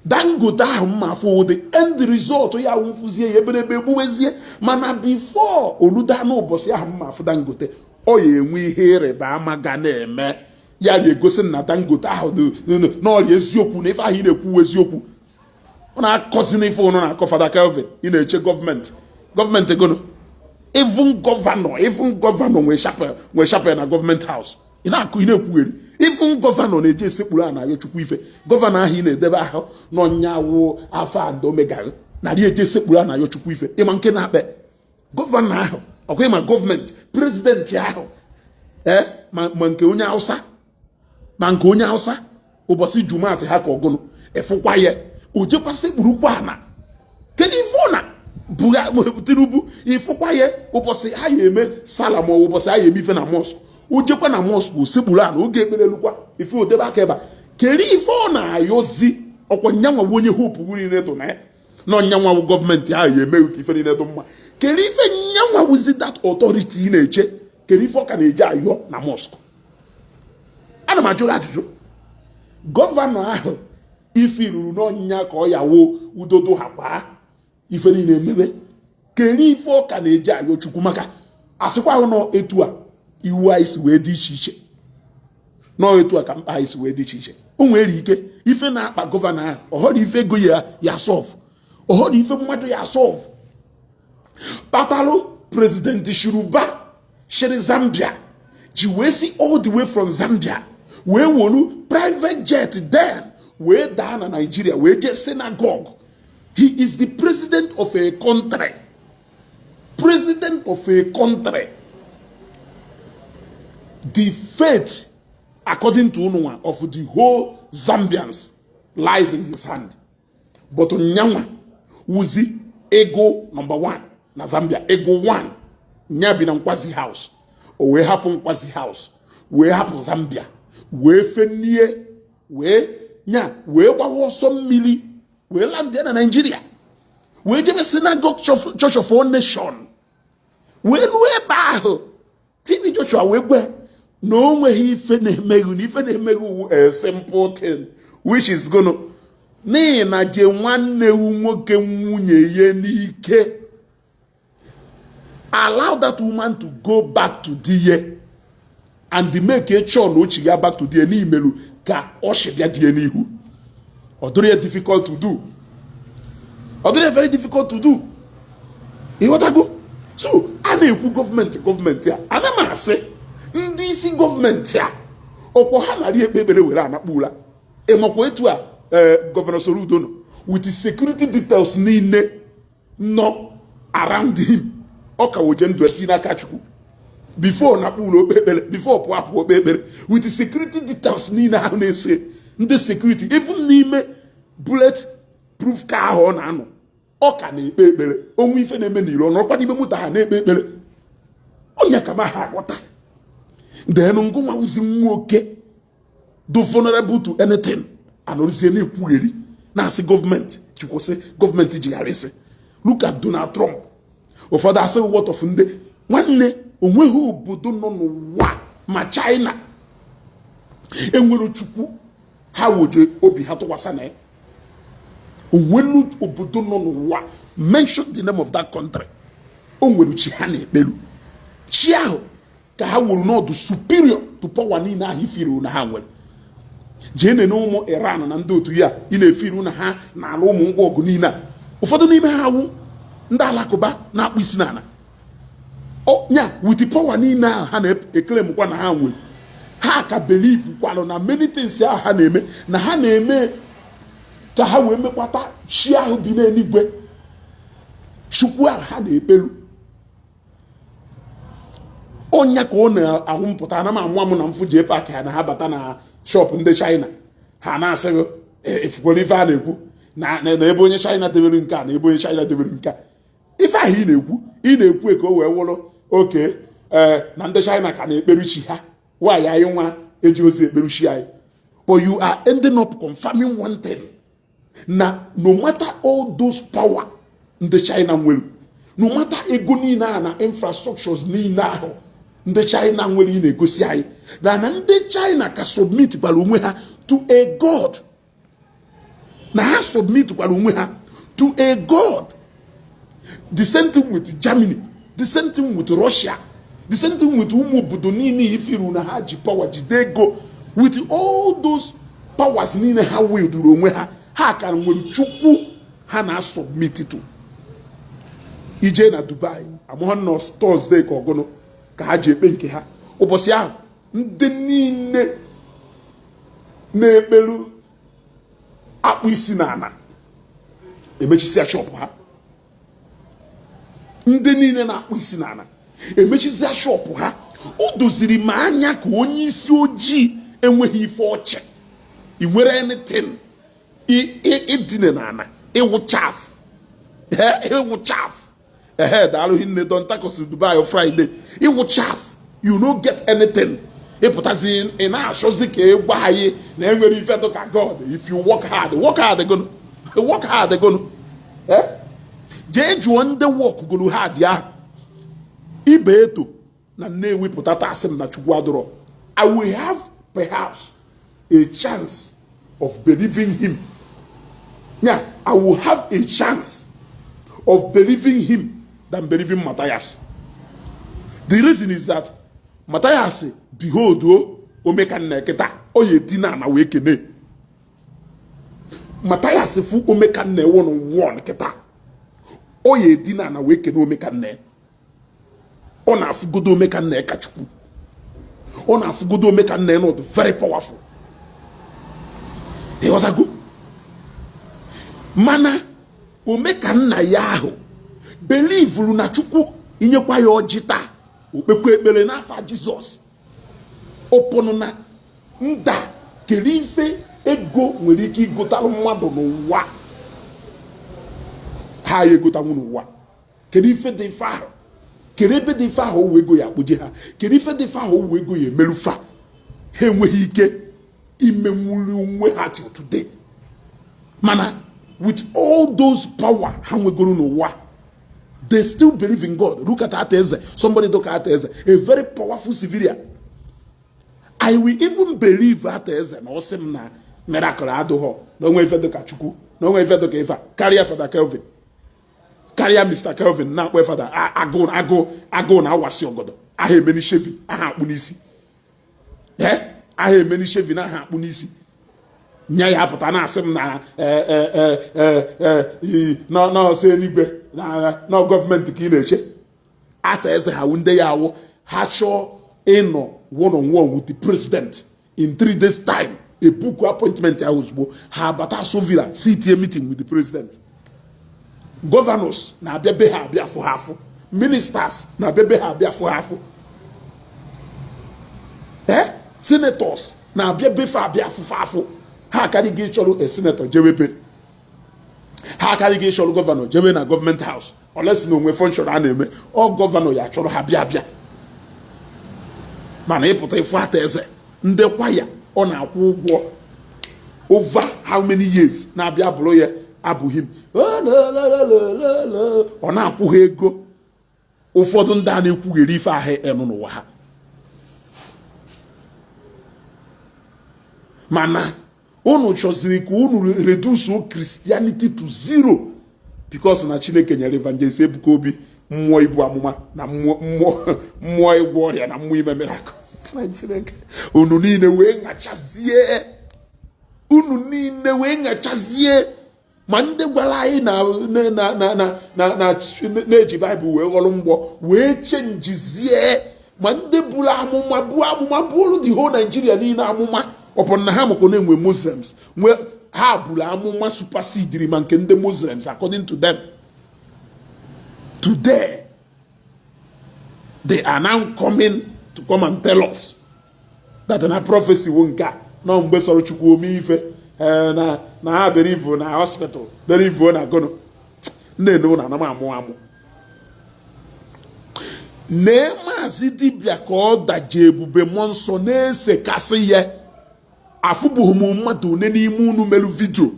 Dangote ahụ mma afụ wụ the end result ya wụ mfụzie ya ebe n'ebe egbuwezie. Mana before oluda n'ụbọchị ahụ mma afụ Dangote, ọ ya enwe ihe ịrịba ama ga na-eme ya ri egosi na Dangote ahụ n'ọrịa eziokwu na ife ahụ ị na-ekwu eziokwu. Ọ na-akọzi n'ife ụnụ na-akọ. Fada Kelvin, ị na-eche gọọmenti, gọọmenti gono, even governor, even governor nwee chapel na government house. Ị na-akụ, ị na-ekwugheri. Even governor na-eji esekpuru a na-ayọ Chukwu ife. Governor ahụ ị na-edebe ahụ n'ọnyawụ afọ and omega narị eji esekpuru a na-ayọ Chukwu ife. Ịma nke na-akpe governor ahụ ọkwa, ịma gọọmenti, president ahụ, ee, ma nke onye Hausa, ma nke onye Hausa, ụbọchị Jumat ha ka ọgụnụ efụkwa ya o jekwa sekpurukwa ana. Kedu ife ọ na Buga Tinubu ifụkwa ya ụbọchị ha ya eme sala, ma ọ bụ ụbọchị ha ya eme ife na mosque, o jekwa na mosque, o sekpuru ana oge ekpere lukwa ife odebe aka ebe a. Kedu ife ọ na-ayọzi? Ọkwa nyanwa onye hope niile tụ na ya na ọnyanwa gọọmenti ahụ ya emeghị ka ife niile dị mma. Kedu ife nyanwa wụzi that authority ị na-eche? Kedu ife ọ ka na-eji ayọ na mosque? Ana m ajụ gị ajụjụ. Governor ahụ ife ruru n'ọnyịnya ka ọ ya wuo udodo ha kwaa ife niile emebe, kedu ife ọ ka na-eji ayọ Chukwu? Maka asịkwa ahụ nọ etu a iwu anyị si wee dị iche iche, nọọ etu a ka mkpa anyị si wee dị iche iche. O nwere ike ife na-akpa governor ahụ ọhọrọ ife ego ya ya solve, ọhọrọ ife mmadụ ya solve. Kpatalụ President Chiluba shiri Zambia ji wee si all the way from Zambia wee wolu private jet, then wee daa na Nigeria, wee jee synagogue. He is the president of a country, president of a country. The fate, according to ununwa, of the whole Zambians lies in his hand. But nyanwa wuzi ego number one na Zambia, ego one nya bi na Nkwazi House. O wee hapụ Nkwazi House, wee hapụ Zambia, wee fenie, wee nya wee gbawa ọsọ mmiri, wee land na Nigeria, wee jebe Synagogue Church of All Nation, wee ruo ebe ahụ, TB Joshua wee gwe Na o nweghị ife na-emeghu, na ife na-emeghu wu a simple thing, which is gonna n'ihi na je nwanne wu nwoke nwunye ya n'ike. Allow that woman to go back to di ya and make sure na o chiga back to di ya n'imelu ka ọ shi bịa di ya n'ihu. Ọ dịrị ya difficult to do, ọ dịrị ya very difficult to do. Ịghọtago? So a na-ekwu gọọmenti, gọọmenti a, ana m asị ndị isi gọọmenti a, ọkwọ ha narị ekpe ekpere were anakpu ụra. Ịmakwa etu a, ee, Governor Soludo nọ with security details niile nọ around him, ọ ka woje ndụ etinye n'aka Chukwu before nakpu ụlọ okpe ekpere, before pụọ apụ okpe ekpere, with security details niile ahụ na-eso ndị security, even n'ime bullet proof car ahụ ọ na-anọ, ọ ka na-ekpe ekpere. Onwe ife na-eme n'iro, ọ nọrọkwa n'ime moto ha na-ekpe ekpere. Onye ka ma ha aghọta then ngụnwa wuzi nwoke do vulnerable to anything, anọrụzie na-ekwugheri, na-asị gọọmenti chikwụsị, gọọmenti jigharịsị. Look at Donald Trump. Ụfọdụ asị, what of ndị nwanne? Onweghị obodo nọ n'ụwa, ma China, enwere Chukwu ha woje obi ha tụkwasị na ya. Onwelu obodo nọ n'ụwa, mention the name of that country, o nwere chi ha na-ekperu. Chi ahụ ka ha wuru n'ọdụ superior to power niile ahụ ifiri na ha nwere. Jee nene ụmụ Iran na ndị otu ya ị na-efiru na ha na-alụ ụmụ ngwa ọgụ niile a. Ụfọdụ n'ime ha awụ ndị Alakụba na-akpụ isi n'ala nya. With power niile ahụ ha na-eclaimkwa na ha nwere, ha ka believe kwalụ na many things ahụ ha na-eme, na ha na-eme ka ha wee mekwata chi ahụ bi n'eluigwe, Chukwu ahụ ha na-ekperu. Ọnya ka ọ na-ahụ mpụta. Ana m anwa m na mfụ jee pack ha na ha bata na shop ndị China, ha na-asị gị efukwara ife a na-ekwu na ebe onye China debere nke a, na ebe onye China debere nke a. Ife ahụ ị na-ekwu, ị na-ekwu ka o wee wụrụ oke ee na ndị China ka na-ekperu chi ha. Nwaanyị anyị nwa eji ozi ekperu chi anyị, but you are ending up confirming one thing, na no matter all those power ndị China nwere, no matter ego niile ahụ na infrastructures niile ahụ ndị China nwere, ị na-egosi anyị na ndị China ka submit kwara onwe ha to a god, na ha submit kwara onwe ha to a god. The same thing with Germany, the same thing with Russia, the same thing with ụmụ obodo niile ifiru na ha ji power, jide ego. With all those powers niile ha wielduru onwe ha, ha ka nwere Chukwu ha na-asubmit to. Ije na Dubai, amụọ nọ Thursday ka ọgụnụ ka ha ji ekpe nke ha. Ụbọchị ahụ, ndị niile na-ekperu akpụ isi n'ala emechisịa shop ha. Ndị niile na-akpụ isi n'ala emechisịa shop ha. O doziri m anya ka onye isi ojii enweghị ife ọchị. Ị nwere anything ịdine n'ala, ịwụ chaff, ịwụ chaff. Ehe, daalụ hinne. Don Tacos Dubai Friday, ịwụ chaff, you no get anything. Ịpụtazi, ị na-achọzi ka ị gwa anyị na enwere ife dị ka God. If you work hard, work hard gonu, work hard gonu. Jee jụọ ndị work golu hard ahụ. Ibe eto na Nnewi pụta tasị m na Chukwu adọrọ, I will have perhaps a chance of believing him. Yeah, I will have a chance of believing him than believing Matthias. The reason is that Matthias, behold, o omekanna kịta ọ ya edina na wee kene Matthias. Fu omekanna one one kịta, ọ ya edina na wee kene omekanna. Ọ na-afụgodo omekanna ka Chukwu. Ọ na-afụgodo omekanna nọdụ very powerful. Ịghọtago? Mana omekanna ya ahụ believeru na Chukwu, inyekwa ya ọjị taa, okpekwa ekpere n'afa Jizọs. Ụpụnụ na nda kere ife ego nwere ike igotalụ mmadụ n'ụwa, ha ya egotanwu n'ụwa. Kedu ife dị ife ahụ? Kedu ebe dị ife ahụ owu ego ya akpụje ha? Kedu ife dị ife ahụ owu ego ya emerufa? Ha enweghị ike imenwuli onwe ha till today. Mana with all those power ha nwegoro n'ụwa, they still believe in God. Look at Ata Eze, somebody look at Ata Eze, a very powerful civilian. I will even believe Arthur Eze na ọ sị m na miracle adụghọ, na o nwe ife dịka Chukwu, na o nwe ife dịka ife a, karịa Fada Kelvin, karịa Mr. Kelvin na-akpọ Fada agụụ agụụ agụụ na-awasị ọgọdọ aha emeni shaving aha akpụ n'isi, ee, aha emeni shaving aha akpụ n'isi nya ya apụta na-asị m na n'ọsọ eluigwe na gọọmenti ka ị na-eche. Arthur Eze ha wu ndị ya awụ ha chọọ ịnọ one on one with the president in 3 days time, a book appointment ahụ ozugbo ha abata Aso Villa, sit a meeting with the president. Governors na-abịa be ha abịa afụ ha afụ, ministers na-abịa be ha abịa afụ ha afụ, ee, senators na-abịa befe abịa afụfe afụ ha. Akarịghị ịchọrọ a senator jewe be ha, akarịghị ịchọrọ governor jewe na government house, unless na onwe function a na-eme ọ governor ya chọrọ ha bịa bịa. Mana ịpụta ịfụ Arthur Eze, ndị kwaya ọ na-akwụ ụgwọ over how many years na-abịa bụrụ ya abụghị m, ọ na-akwụ ha ego. Ụfọdụ ndị a na-ekwugheri ife ahụ enụ n'ụwa ha, mana unu chọziri ka unu reduce Christianity to zero because na Chineke nyere Evangelist Ebuka Obi mmụọ ibu amụma na mmụọ ịgwọ ọrịa na mmụọ ime miracle. Chineke, unu niile wee ṅachazie, unu niile wee ṅachazie, ma ndị gwara anyị na na na na na na na-eji Baịbụl wee ghọrọ mgbọ wee chenjizie, ma ndị buru amụma, buo amụma, buolu the whole Nigeria niile amụma ọpụ na ha makwa na-enwe Muslims nwee ha buru amụma supersediri ma nke ndị Muslims according to them. Today they are now coming to come and tell us that na prophecy wo nke a nọ mgbe sọrọ Chukwu ome ife na na ha believe na hospital, believe na gono nne na ana m amụ amụ. Nee Maazị Dibịa ka ọ daje Ebube Mmụọ Nsọ na-esekasị ya. Afụbụghị m mmadụ one n'ime unu melu video.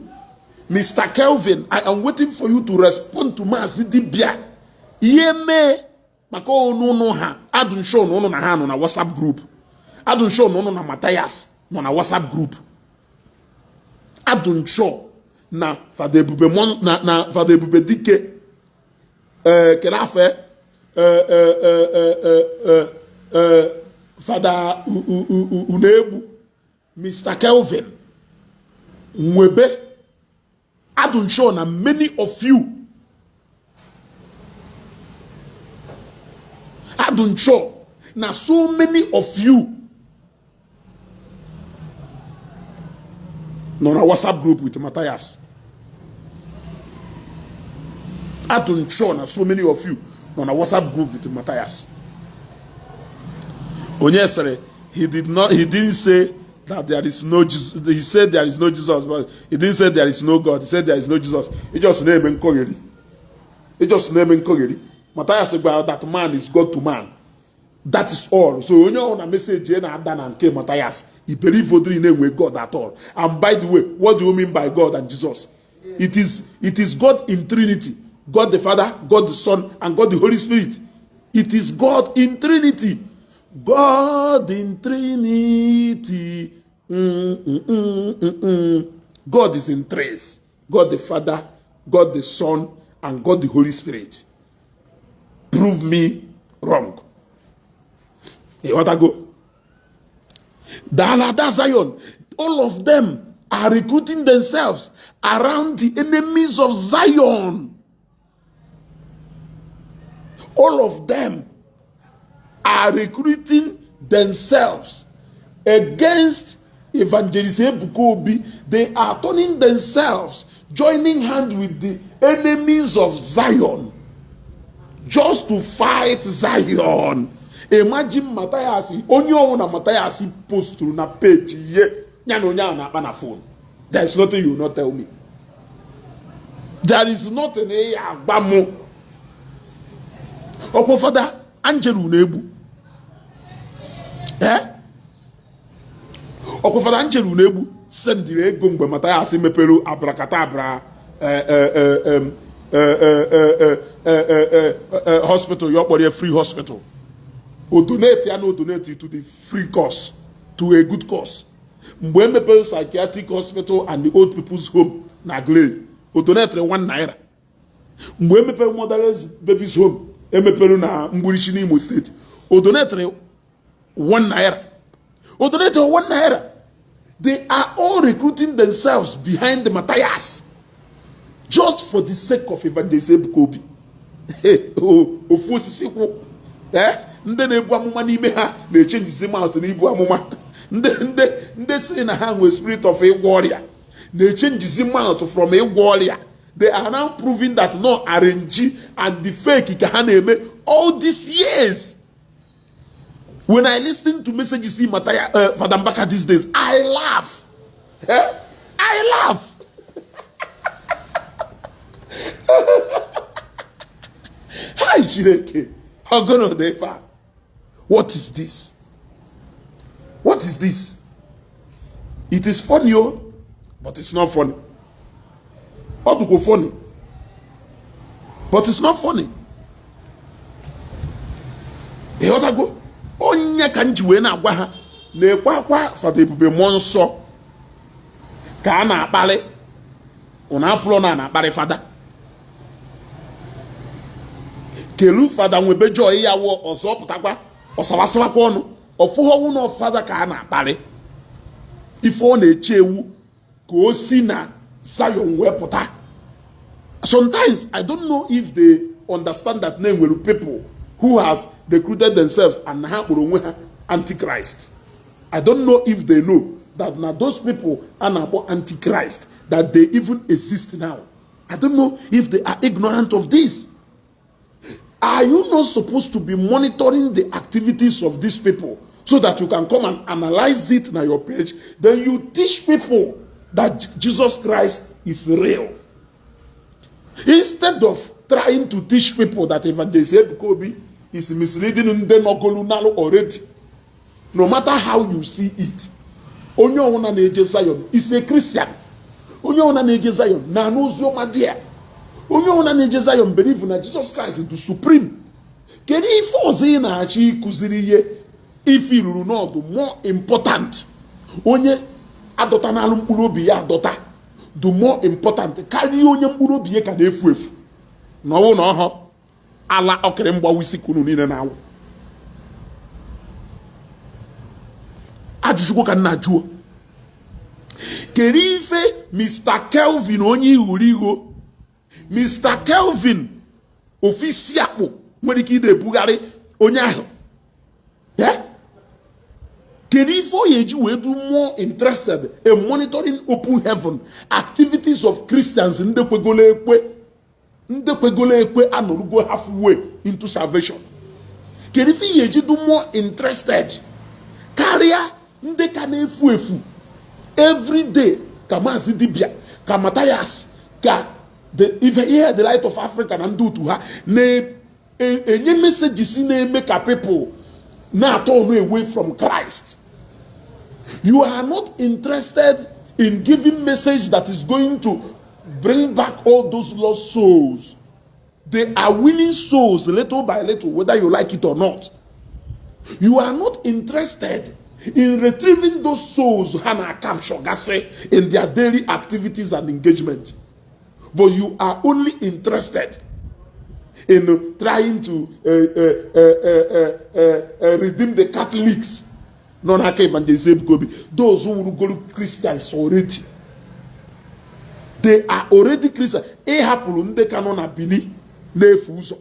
Mr. Kelvin, I am waiting for you to respond to Maazị Dibịa ihe mee maka ọnụ ụnụ ha adụnsho na ụnụ na ha nọ na WhatsApp group, adụnsho na ụnụ na Matthias nọ na WhatsApp group, adụnsho na Fada Ebube na Fada Ebube Dike, ee, kele afọ, ee, Fada Unegbu, Mr. Kelvin Nwebe, adụnsho na many of you, adụnsho na so many of you nọ na WhatsApp group with Matthias. Adụnsho na so many of you nọ na WhatsApp group with Matthias. Onye sịrị he did not, he didn't say that there is no Jesus. He said there is no Jesus, but he didn't say there is no God. He said there is no Jesus. He just na-eme nkọgheri, he just na-eme nkọgheri. Matthias gwara that man is God to man, that is all. So onye ọhụrụ na message na-ada na nke Matthias, he believe odiri na-enwe God at all. And by the way, what do you mean by God and Jesus? It is God in Trinity: God the Father, God the Son and God the Holy Spirit. It is God in Trinity, God in Trinity. God is in threes: God the Father, God the Son and God the Holy Spirit. Prove me wrong. Ịghọtago? Dalada Zion, all of them are recruiting themselves around the enemies of Zion. All of them are recruiting themselves against Evangelist Ebuka Obi. They are turning themselves, joining hand with the enemies of Zion just to fight Zion. Imagine Matthias, onye ọnwụ na Matthias posturu na page ihe ya na onye ahụ na-akpa na phone. There is nothing you will not tell me. There is nothing ị agba mụ. Ọkwa Fada Angelo na-egbu, ee, ọkwa Fada Angelo na-egbu sendiri ego mgbe Matthias mepere abrakata abra hospital ya, ọ kpọrọ ya free hospital. O donate ya na o donate to the free course. to a good cause. Mgbe emepere psychiatric hospital and the old people's home na Aguleri, o donatịrị ₦1? Mgbe emepere motherless babies home emepere na Mgbirichi n'Imo Steeti, o donatịrị ₦1? O donatịrị ₦1? They are all recruiting themselves behind the Matthias just for the sake of Evangelist Ebuka Obi. Ofu osisi kwụ, ndị na-ebu amụma n'ime ha na-echenjizi mouth n'ibu amụma. Ndị sịrị na ha nwee spirit of ịgwọ ọrịa na-echenjizi mouth from ịgwọ ọrịa. They are now proving that no arrange and the fake ka ha na-eme all these years. When I listen to messages in Mataya, Father Mbaka these days, I laugh. Eh? I laugh. Hi, Chineke. Ọgụnụ dị ife a. What is this? What is this? It is funny, oh, but it's not funny. Ọ dụkwa funny, but it's not funny. Ịghọtago? Onye ka m ji wee na-agwa ha na-ekwe akwa Fada Ebube Mmụọ Nsọ ka a na-akparị ụna afụlọ na na-akparị fada kelu fada nwebe joy ya wụ ọzọ pụtakwa ọsawasịwakwa ọnụ ọfụghọwụ na fada ka a na-akparị. Ife ọ na-eche ewu ka o si na Zion wee pụta. Sometimes I don't know if they understand that na enwere people who has recruited themselves and ha kpọrọ onwe ha antichrist. I don't know if they know that na those people a na-akpọ antichrist, that they even exist now. I don't know if they are ignorant of this. Are you not supposed to be monitoring the activities of these people so that you can come and analyze it na your page? Then you teach people that Jesus Christ is real. Instead of trying to teach people that Evangelist Ebuka Obi is misleading ndị nọgolu nalụ already. No matter how you see it, onye ọwụna na-eje Zion is a Christian. Onye ọwụna na-eje Zion na-anụ ozi ọma dị ya. Onye ọwụna na-eje Zion believe na Jesus Christ is the supreme. Kedu ife ọzọ ị na-achọ ịkụziri ihe ife ruru n'ọdụ more important? Onye adọta n'alụ mkpụrụ obi ya adọta the more important karịa onye mkpụrụ obi ya ka na-efu efu na ọwụ na ọhọ ala ọkịrị mgbawa isi ka unu niile na-awụ. Ajụjụ ka nna jụọ, kedu ife Mr. Kelvin onye ighorigo, Mr. Kelvin ofisi akpụ nwere ike ide ebugharị onye ahụ, kedu ife ọ ya eji wee do more interested in monitoring open heaven activities of Christians ndị kwegolo ekwe anọrugo halfway into salvation? Kedu ife ya eji do more interested karịa ndị ka na-efu efu every day ka Maazị Dibia, ka Matthias, ka ihe the Light of Africa na ndị otu ha na-enye messages na-eme ka people na-atọ ọnụ away from Christ? You are not interested in giving message that is going to bring back all those lost souls. They are winning souls little by little, whether you like it or not. You are not interested in retrieving those souls ha na capture gasị in their daily activities and engagement, but you are only interested in trying to redeem the Catholics nọ n'aka Evangelist Ebuka Obi, those who wurugolu Christians already. They are already Christians. Ị hapụrụ ndị ka nọ na Benin na-efu ụzọ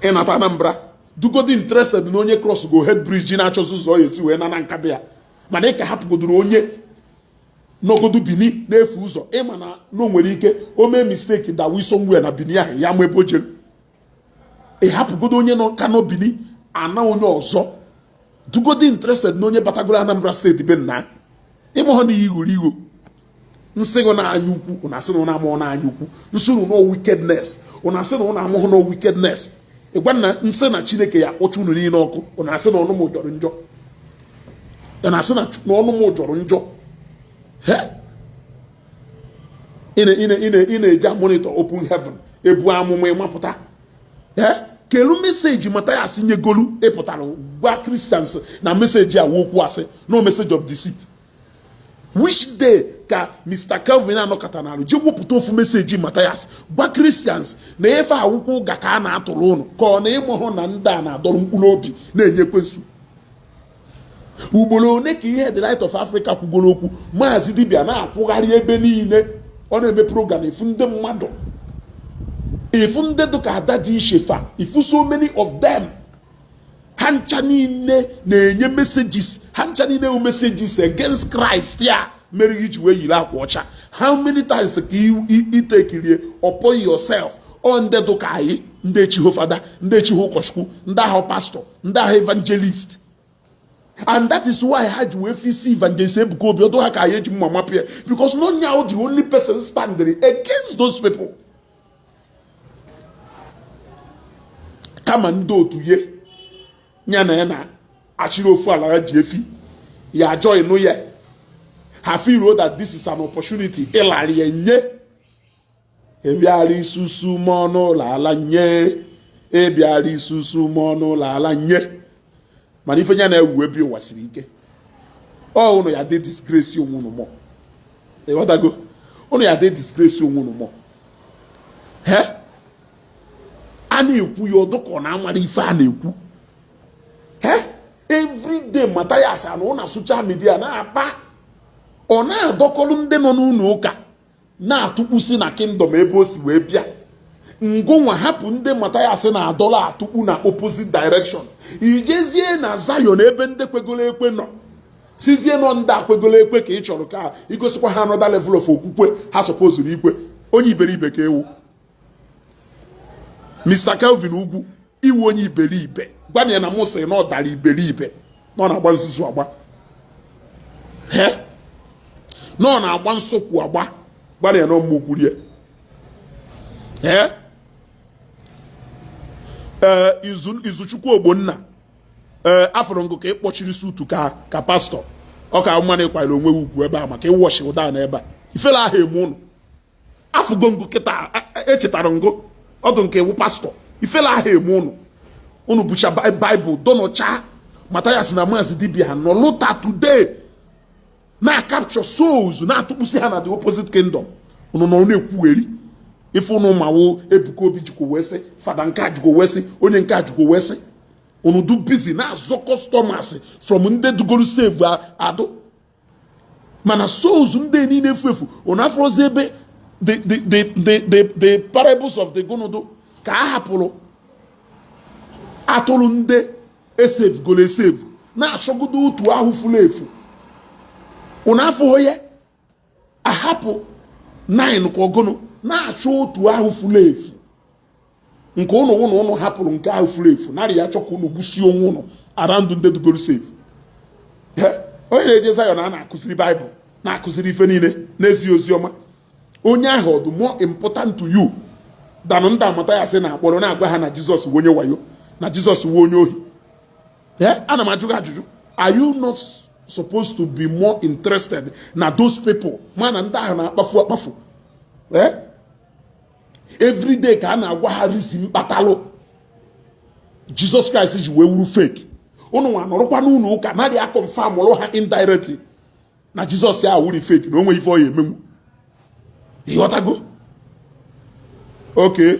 ịnata Anambra dugodi interested na onye cross go head bridge na-achọzi ụzọ ya esi wee nana nka bịa, mana ị ka hapụgodoro onye n'ogodu Benin na-efu ụzọ. Ịma na o nwere ike o mee mistake dawa somewhere na Benin ahụ ya ma ebe o jere. Ị hapụgodo onye nọ ka nọ Benin ana onye ọzọ dugodi interested na onye batagoro Anambra steeti be nna ịmụ ha na iyi ighoro igho nsị gị na-anya ukwu. Ụna asị na ụna amụọ na-anya ukwu, nsị na wickedness, ụna asị na ụna amụhụ na wickedness. Ịgwa na nsị na Chineke ya akpọcha unu niile ọkụ, ụna asị na ọnụ m jọrọ njọ, ụna asị na ọnụ m jọrọ njọ. Ị na-eji monitor open heaven ebu amụma ịmapụta. Kelu message Mathias nyegolu ị pụtara gwa Christians na message a wụ okwu asị, no message of deceit? Which day ka Mr. Kelvin anọkọta n'alụ je wepụta ofu message Mathias gwa Christians na ife awụkwọ ụga ka a na-atụrụ ụnụ, ka ọ na ịmụ hụ na ndị a na-adọrọ mkpụrụ obi na-enye ekwensu? Ugboro one ka ihe The Light of Africa kwugoro okwu, Maazị Dibia na-akwụgharị ebe niile ọ na-eme program, ifu ndị mmadụ, ifu ndị dịka ada dị ishefa, ifu so many of them, ha ncha niile na-enye messages, ha ncha niile wụ messages against Christ ya mere gị ji wee yiri akwa ọcha. How many times ka i takerie upon yourself ọ ndị dụka anyị, ndị echiho fada, ndị echiho ụkọchukwu, ndị ahụ pastor, ndị ahụ evangelist? And that is why ha ji wee fisi Evangelist Ebuka Obi ọdụ ha ka anyị eji mma mapụ ya, because no nya the only person standing against those people. Kama ndị otu ye ya na ya na-achịrị ofu ala ha ji efi ya join ya, ha feel that this is an opportunity ịlarị ya nye ịbịara isusu m ọnụ ụlọ ala nye, ịbịara isusu m ọnụ ụlọ ala nye. Mana ife ya na-ewu ebi ụwa siri ike. Ọ ụnụ ya dị disgrace onwe ụnụ mọ, ịghọtago? Ụnụ ya dị disgrace onwe ụnụ mọ. He a na-ekwu ya ọdụ ka ọ na-amara ife a na-ekwu. He everyday Mathias anọ na social media na-akpa, ọ na-adọkọrọ ndị nọ n'ụlọ ụka na-atụkpusi na kingdom ebe o si wee bịa. Ngụnwa hapụ ndị Mathias na-adọrọ atụkpu na opposite direction, ijezie na Zion ebe ndị kwegoro ekwe nọ, sizie nọ ndị akwegoro ekwe ka ị chọrọ ka igosikwa ha another level of okwukwe ha supposed ikwe. Onye iberibe ka ewu Mr. Kelvin Ugwu, iwu onye iberibe. Gwa ya na mụ sịrị na ọ dara iberibe, na ọ na-agba nzuzu agba, he na ọ na-agba nsọkwu agba. Gwa ya na ọmụ kwurie. Ee, ee, Izuchukwu Ogbonna, ee, afọrọ ngụ ka ị kpọchiri suit ka pastor. Ọ ka mma na ịkwanyere onwe ugwu ebe a maka ịwọchi ụda na ebe a ifere ahụ eme ụnụ. Afụgo ngụ kịta, echetara ngụ ọdụ nke iwu pastor, ifere ahụ eme ụnụ. Ụnụ bucha Bible donocha Mathias na Maazị Dibia ha nọ lụta today na capture souls na-atụkpusi ha na the opposite kingdom. Ụnụ nọ na-ekwugheri ife ụnụ mawo. Ebuka Obi jikwa wee sị fada nke a jikwa wee sị onye nke a jikwa wee sị ụnụ du busy na-azụ customers from ndị dugoro save adụ, mana souls ndị niile efu efu. Ụnụ afọzi ebe the parables of the gonodo ka a hapụrụ atụrụ ndị esevugoro esevu na-achọgodo otu ahụ furu efu. Ụnụ afụghị ya, ahapụ 9 ka ọgụnụ na-achọ otu ahụ furu efu nke ụnụ ụnụ ụnụ hapụrụ nke ahụ furu efu narị ya chọ ka ụnụ gbusie onwe ụnụ around ndị dugoro save. Onye na-eje Zion a na-akụziri Baịbụl, na-akụziri ife niile n'ezi ozi ọma, onye ahụ ọ dị more important to you than ndị amata ya sị na-akpọrọ na-agwa ha na Jizọs wụ onye wayo, na Jizọs wụ onye ohi? Ana m ajụ gị ajụjụ. Are you not supposed to be more interested na those people, mana ndị ahụ na-akpafu akpafu every day ka a na-agwa ha reason mkpatalụ Jesus Christ ji wee wuru fake? Ụnụ nwa nọrọkwa n'ụlọ ụka narị a confirm ụrụ ha indirectly na Jizọs ya wuri fake, na onwe ife ọ ya emenwu. Ịghọtago? Okay,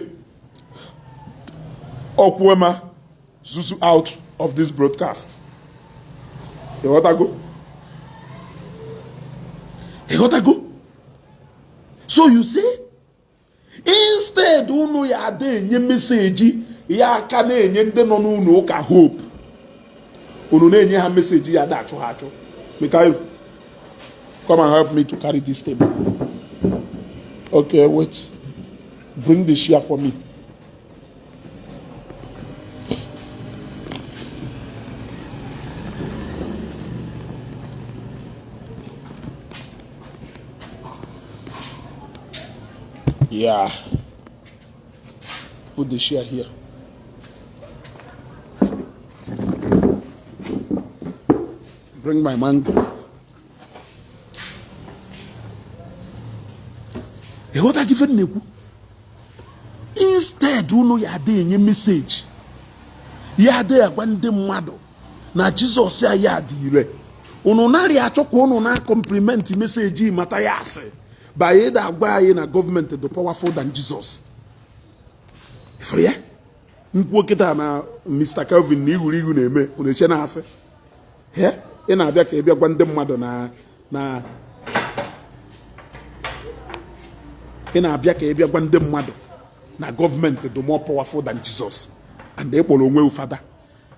Okwuema zuzu out of this broadcast. Ịghọtago? Ịghọtago? So you see, instead unu ya ada enye message ya aka na-enye ndị nọ n'ụlọ ụka hope, unu na-enye ha message ya ada achụ ha achụ. Mikael, come and help me to carry this table. Okay, wait, bring the chair for me. Yeah, put the chair here. Bring my mango. Ịghọta gị ife m na-ekwu? Instead unu ya ada enye message Ya adịghị agwa ndị mmadụ na Jizọs a ya dị ire. Unu narị achọ ka unu na-complement message Mathias by ịda agwa anyị na gọọmenti dị powerful than Jizọs. Ifuru ya nkwuo kịta na Mr. Kelvin na ihuru ihu na-eme unu eche na-asị ị na-abịa ka ị bịa gwa ndị mmadụ na na ị na-abịa ka ị bịa gwa ndị mmadụ na gọọmenti dị more powerful than Jesus and ị kpọrọ onwe fada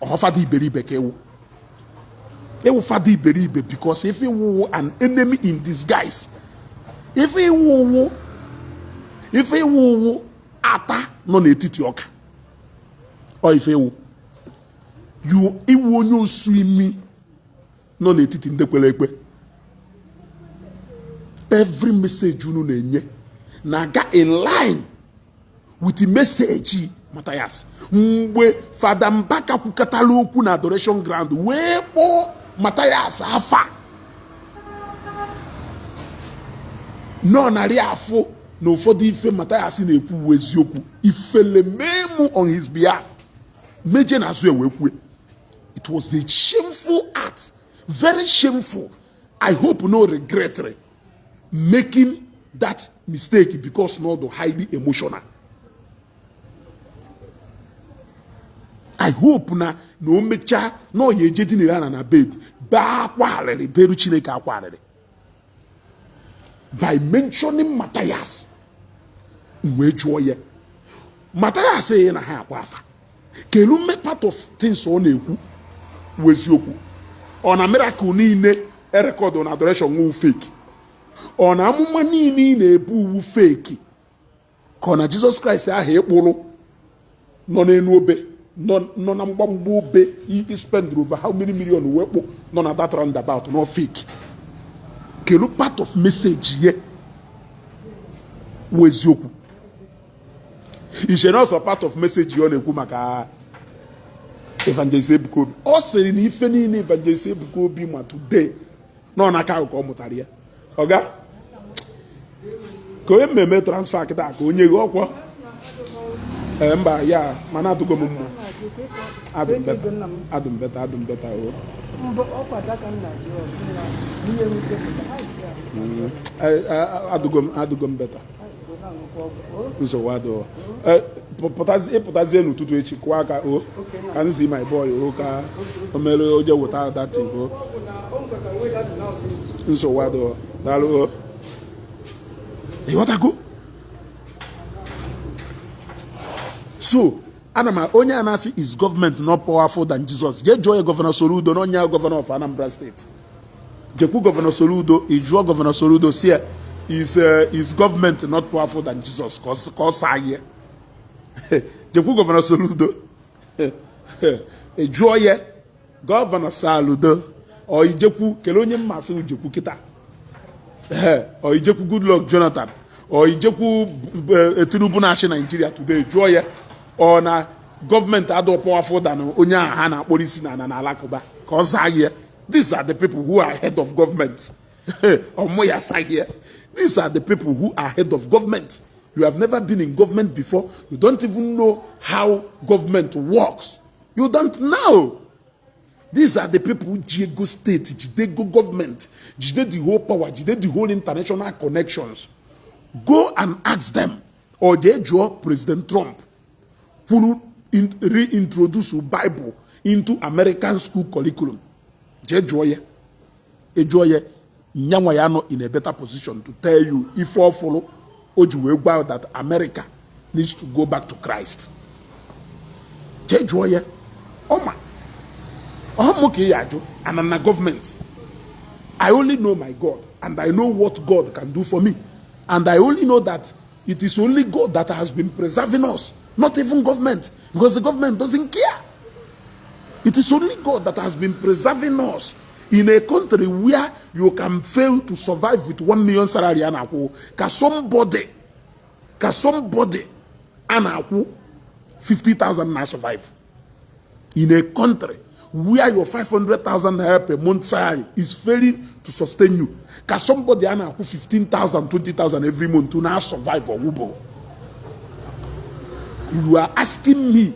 ọhọ fada iberibe ka ị wụ ị wụ fada iberibe because ife ị wụ an enemy in disguise ife ị wụ ife ị wụ ata nọ n'etiti ọka ọ ife ị wụ ị wụ onye osu imi nọ n'etiti ndị kwere ekwe. Every message unu na-enye na-aga in line with the message Mathias. Mgbe Fada Mbaka kwukọtara okwu na adoration ground wee kpọọ Mathias afa nọ narị afọ na ụfọdụ ife Mathias na-ekwu wụ eziokwu, ifele mee mụ on his behalf meje na azụ wee kwue. It was a shameful act, very shameful. I hope no regret making that mistake because not highly emotional. I hope na na o mechaa na ọ ya eje dinere ana na bed bee akwa arịrị beru Chineke akwa arịrị by mentioning Matthias. Wee jụọ ya Matthias na ha akwa afa kelu mme part of things ọ na-ekwu wụ eziokwu ọ na miracle niile e record na adoration wụ fake ọ na amụma niile ị na-ebu wụ fake ka ọ na Jizọs Kraịst ahụ ịkpụrụ nọ n'elu obe nọ na mgbamgba obe i spend over how many million wee kpụ nọ na that roundabout nọ fake kelu part of message ye wụ eziokwu iche na ọsọ part of message ọ na-ekwu maka Evangelist Ebuka Obi ọ sịrị na ife niile Evangelist Ebuka Obi ma today nọ n'aka ahụ ka ọ mụtara ya ọga ka onye mmemme transfer kịta ka onye gị ọkwọ ee mba ya mana adụgo m mma adụ m better adụ m better o adụgo m better nsogbu adịghị ịpụtazie n'ụtụtụ echi kụọ aka o ka m zi my boy o ka o mere o je weta that thing o nsogbu adịghị daalụ o ịghọtago so ana m onye a na-asị is government not powerful than Jesus jee jụọ ya gọvanọ Soludo na onye gọvanọ of Anambra steeti jekwu gọvanọ Soludo ị jụọ gọvanọ Soludo sị ya is is government not powerful than Jesus ka ọ saa ya jekwu gọvanọ Soludo ị jụọ ya gọvanọ Soludo ọ ijekwu kelee onye mmasị ujekwu kịta ọ ijekwu Goodluck Jonathan ọ ijekwu Tinubu na-achị Naijiria today jụọ ya ọ na gọọmenti adụ powerful than onye ahụ ha na-akpọrọ isi na na alakụba ka ọ zaa ya. These are the people who are head of government. Omoya here. These are the people who are head of government. You have never been in government before. You don't even know how government works. You don't know. These are the people who ji ego state, jide ego government, jide the whole power, jide the whole international connections. Go and ask them. Or jee jụọ President Trump kwuru reintroduce Bible into American school curriculum. Jee jụọ ya. Ị jụọ ya nyanwa ya nọ in a better position to tell you ife ọ fụrụ o ji wee gwa that America needs to go back to Christ. Jee jụọ ya ọ ma ọ mụ ka ị ya ajụ ana na gọọmenti. I only know my God and I know what God can do for me and I only know that it is only God that has been preserving us, not even government, because the government doesn't care. It is only God that has been preserving us in a country where you can fail to survive with 1 million salary a na-akwụ ka somebody a na-akwụ 50,000 na survive in a country where your 500,000 naira per month salary is failing to sustain you ka somebody a na-akwụ 15,000 20,000 every month to na survive ọwụbo. You are asking me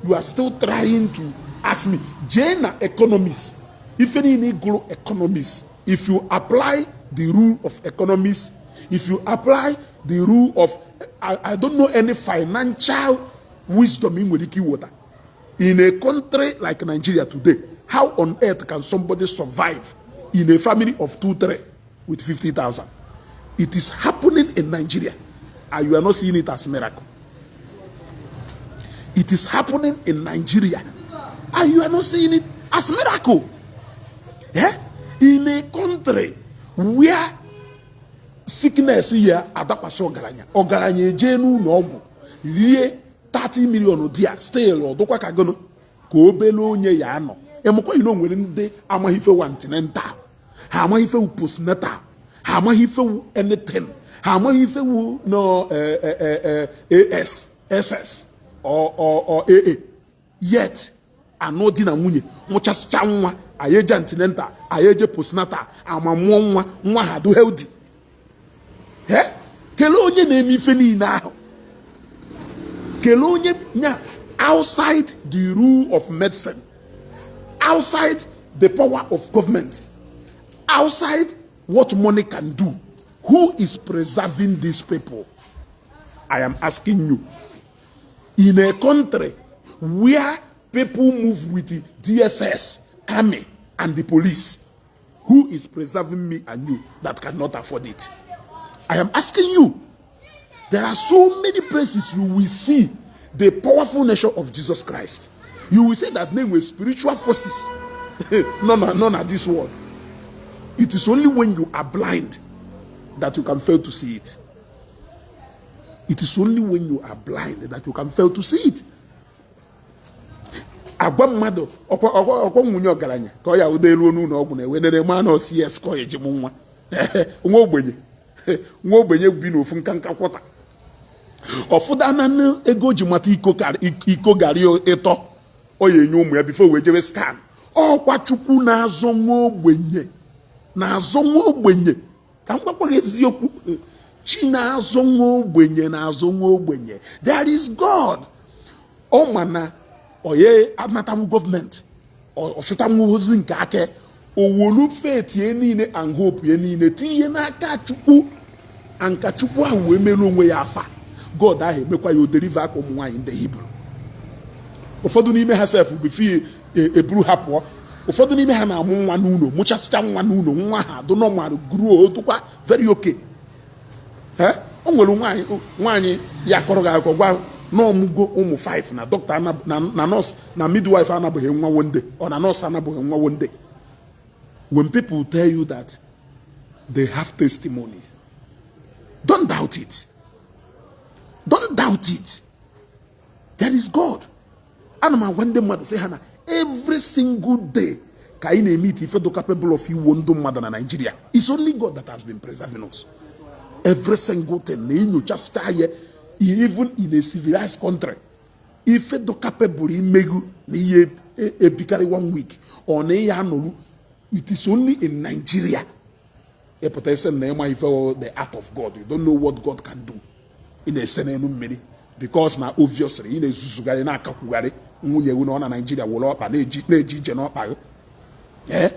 You are still trying to ask me, jee na economics. Ife niile gụrụ economics, if you apply the rule of economics, if you apply the rule of I don't know, any financial wisdom ị nwere ike iweta in a country like Nigeria today, how on earth can somebody survive in a family of two, three with 50,000? It is happening in Nigeria and you are not seeing it as miracle. It is happening in Nigeria and you are not seeing it as miracle. Eh? In a country where sickness ya adakwasị ọgaranya, ọgaranya eje n'ụlọ ọgwụ rie 30 million di ya, still ọdụkwa ka gịnụ ka obele onye ya anọ. Ịmakwa na o nwere ndị amaghị ife wa antenatal, ha amaghị ife wu postnatal, ha amaghị ife wu anything, ha amaghị ife wu no AS, SS or AA, yet anụ di na nwunye nwụchasịcha nwa, anyị eje antenatal, anyị eje postnatal, ama mụọ nwa, nwa ha dị healthy. Kelee onye na-eme ife niile ahụ. Kelee onye nya outside the rule of medicine, outside the power of government, outside what money can do. Who is preserving these people? I am asking you. In a country where people move with the DSS, army and the police, who is preserving me and you that cannot afford it? I am asking you. There are so many places you will see the powerful nature of Jesus Christ. You will see that name with spiritual forces. No, no, this world. It is only when you are blind that you can fail to see it. It is only when you are blind that you can fail to see it. Agwa mmadụ ọkwa nwunye ọgaranya ka ọ ya ụda elu n'ụlọ ọgwụ na-ewe nere ma na CS ka ọ eji mụ nwa nwa ogbenye, nwa ogbenye bi n'ofu nka nka kwọta ọfụda na ego o ji mata iko garị ịtọ ọ ya enye ụmụ ya before wee jebe scan. Ọkwa Chukwu na-azọ nwa ogbenye, na-azọ nwa ogbenye. Ka m gwakwa gị eziokwu, chi na-azọ nwa ogbenye, na-azọ nwa ogbenye. There is God. Ọ ma na oye anatanwu gọọmenti ọchụtanwu ozi nke aka owolu faith ye niile and hope ye niile tinye n'aka Chukwu, nka Chukwu ahụ wee mere onwe ya afa. God ahụ emekwa ya o deliver aka ụmụ nwaanyị ndị Hibru. Ụfọdụ n'ime ha sef before eburu ha pụọ, ụfọdụ n'ime ha na-amụ nwa n'ụlọ, mụchasịcha nwa n'ụlọ, nwa ha adụ normal, grow, dụkwa very okay. O nwere nwaanyị, nwaanyị ya kọrọ gị akụkọ gwa na ọmụgo ụmụ 5 na dọkịta na nọọsụ na midwife anabụghị nwa wonde, ọ na nọọsụ anabụghị nwa wonde. When people tell you that they have testimonies, don't doubt it, don't doubt it. There is God. Ana m agwa ndị mmadụ sị ha na every single day ka anyị na-eme ite ife dị capable of iwo ndụ mmadụ na Nigeria. It's only God that has been preserving us. Every single thing na enyochasịcha ya, even in a civilized country, ife dị capable imegu na ihe ebikarị one week ọ na ihe anọrụ. It is only in Nigeria ịpụta isi na ịma ife the art of God. You don't know what God can do. Ị na-ese n'elu mmiri because na obviously ị na-ezuzugharị, na-akakwugharị nwunye gị na ọ na Nigeria were ọkpa na-eje ije n'ọkpa gị. Ee,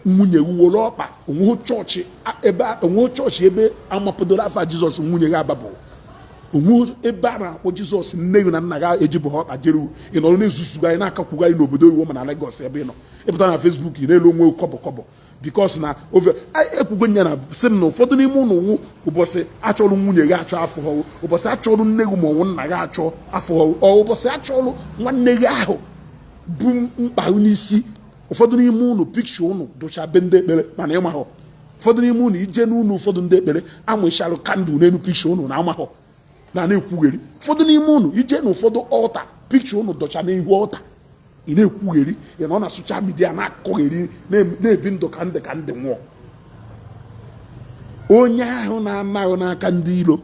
nwunye gị were ọkpa, onweghị chọọchị ebe, onweghị chọọchị ebe amapụdoro afa Jizọs nwunye gị ababụ, onweghị ebe a na-akpọ Jizọs nne gị na nna gị ejibụ ha ọkpa jere. Ị nọrọ na-ezuzugharị, na-akakwugharị n'obodo oyibo, ma na Lagos ebe ị nọ, ịpụta na Facebook, ị na-elu onwe kọbọ kọbọ because na ofe ekwugo nya na sị m na ụfọdụ n'ime ụlọ wụ ụbọchị achọrọ nwunye gị achọ afọ họwụ, ụbọchị achọrọ nne gị ma ọwụ nna gị achọ afọ họwụ, ọ ụbọchị achọrọ nwanne gị ahụ bụ mkpa n'isi. Ụfọdụ n'ime ụlọ, pikcha ụnụ dụcha be ndị ekpere, mana ịmahọ ụfọdụ n'ime ụlọ ije n'ụlọ ụfọdụ ndị ekpere amụchalụ candle n'elu pikcha ụnụ na amahọ na na-ekwugheri. Ụfọdụ n'ime ụnụ ije na ụfọdụ altar, pikcha ụnụ dọcha n'ihu altar, ị na-ekwugheri. Ị nọ na social media na-akọgheri, na-ebi ndụ ka ndị nwụọ. Onye ahụ na-anaghị n'aka ndị ilo,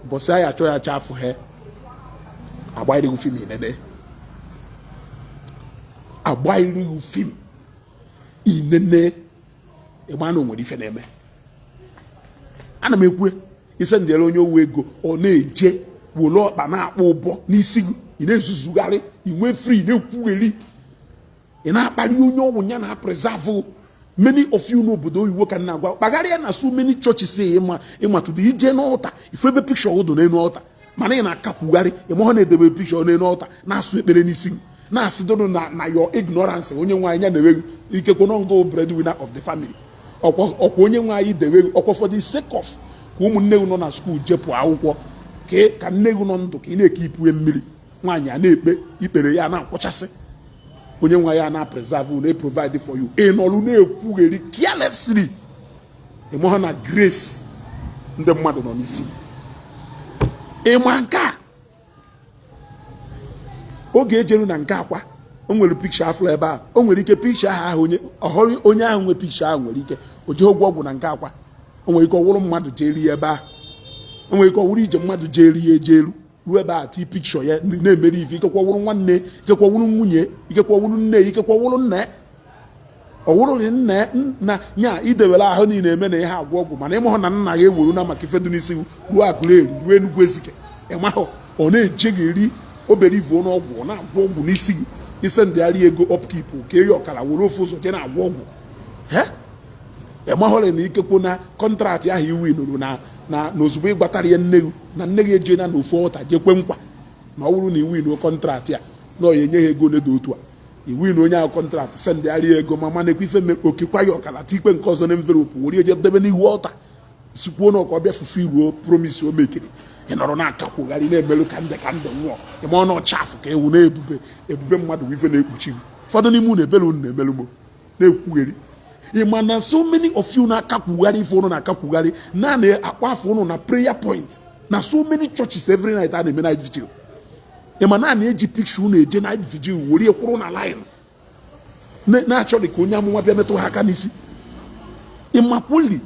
ụbọchị anyị achọ ya achọ afọ ha agbairighị film inene, agbairighị film inene, ịma na o nwere ife na-eme. Ana m ekwe ise ndịere onye owu ego, ọ na-eje were ọkpa na-akpọ ụbọ n'isi gị. Ị na-ezuzugharị, ị nwee free na-ekwugheri, ị na-akparị onye ọgwụ ya na preserve. Many of you n'obodo oyibo ka na-agwa, kpagharịa na so many churches, ịma ịmatụdị ije n'altar, ifu ebe picture ụdụ n'elu altar, mana ị na-akakwugharị, ịmahụ na-edebe picture n'elu altar, na-asụ ekpere n'isi, na-asị dụrụ na your ignorance. Onye nwe anyị ya na-enweghị ikekwe nọngụ breadwinner of the family, ọkwa onye nwe anyị dewe ọkwa for the sake of ka ụmụnne gị nọ na school jepụ akwụkwọ, ka nne gị nọ ndụ, ka ị na-eke ipue mmiri nwaanyị a na-ekpe ikpere ya na-akwụchasị. Onye nwe ya na preserve, na provide for you, ị nọrụ na-ekwugheri carelessly, ịmahụ na grace ndị mmadụ nọ n'isi. Ịma nke a oge ejelu na nke akwa o nwere picture afọ ebe a, o nwere ike picture ahụ ahụ onye ahụ nwe picture ahụ nwere ike o jee ụgwọ ọgwụ na nke akwa. O nwere ike ọ wụrụ mmadụ jee ebe ahụ, o nwere ike ọ wụrụ ije mmadụ jee rie eje elu ruo ebe a tii picture ya na-emere ife. Ikekwe wụrụ nwanne, ikekwe wụrụ nwunye, ikekwe wụrụ nne, ikekwe wụrụ nna ya, ọ wụrụ nna na nya idewere ahụ niile eme na ihe agwọ ọgwụ, mana ịmahụ na nna ya ewuru na maka ife dị n'isi ruo Aguleri, ruo Enugu Ezike. Ịmahụ ọ na-eje gị eri obere ivuo n'ọgwụ, ọ na-agwọ ọgwụ n'isi gị, ise ndịgharị ego upkeep ka eyi ọkara were ofu ụzọ jee na-agwọ ọgwụ. Ịmahụrụ na ikekwe na contract ahụ iwu nụrụ na ozugbo ị gwatara ya nne gị na nne gị ejena na ofu ọta jekwe nkwa na ọ bụrụ na iwu inu contract a na ọ ya enye ha ego ole dị otu a, iwu na onye ahụ contract sendịgharị ego ma mana ekwe ife okekwa ya ọkara tikwe nke ọzọ na envelope were eje debe n'ihu altar, sikwuo na ọka ọ bịa fufu iruo promise o mekiri. Ị nọrọ na-akakwugharị na-emelụ ka ndị nwụọ. Ịma ọnụ ọchafụ ka ewu na-ebube ebube mmadụ bụ ife na-ekpuchi. Ụfọdụ n'ime unu ebere unu na-emelụ m na-ekwugheri. Ị ma na so many of you na-akakwugharị ife unu na-akakwugharị na na-akpọ afọ unu na prayer point na so many churches every night a na-eme night vigil. Ị ma na na-eji picture unu eje night vigil were kwụrụ na line na-achọghị ka onye amụma bịa metụ ha aka n'isi. Ịmakwuli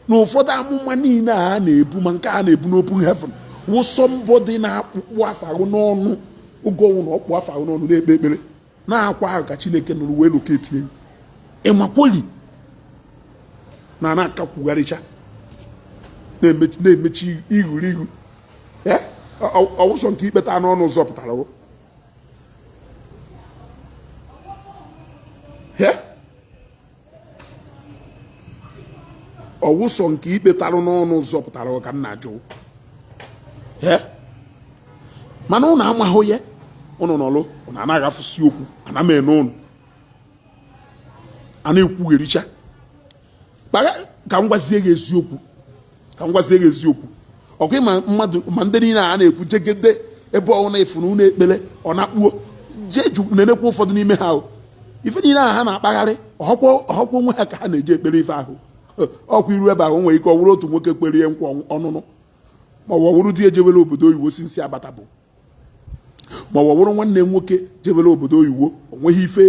na ụfọdụ amụma niile a na-ebu, ma nke a na-ebu n'open heaven, wụ somebody na-akpụkpụ afọ ahụ n'ọnụ oge ọnwụ na ọkpụ afọ ahụ n'ọnụ na-ekpe ekpere na-akwa ahụ ka Chineke nụrụ wee locate ya. Ịmakwoli na na-akakwugharịcha na-emechi ighuru ihu ọwụsọ nke ikpeta n'ọnụ ụzọ pụtara o. Ọwụsọ nke ikpetarụ n'ọnụ ụzọ pụtara ka m na-ajụ, mana ụnụ amahụ ya. Ụnụ nọlụ, ụnụ anaghị afụsi okwu ana m ene ụnụ a na-ekwughericha. Ka m gwazie gị eziokwu, ka m gwazie gị eziokwu, ọkwa ịma mmadụ ma ndị niile a na-ekwu jegede ebe ọ na-efu na ụlọ ekpere ọ na-akpuo jee ju nenekwa ụfọdụ n'ime ha o. Ife niile ahụ ha na-akpagharị, ọhọkwa onwe ha ka ha na-eje ekpere ife ahụ. Ọkwa iru ebe ahụ nwere ike ọ wụrụ otu nwoke kperie nkwa ọnụnụ, ma ọ wụrụ di ejewere obodo oyibo si nsi abata bụ, ma ọ wụrụ nwanne nwoke jewere obodo oyibo, o nweghị ife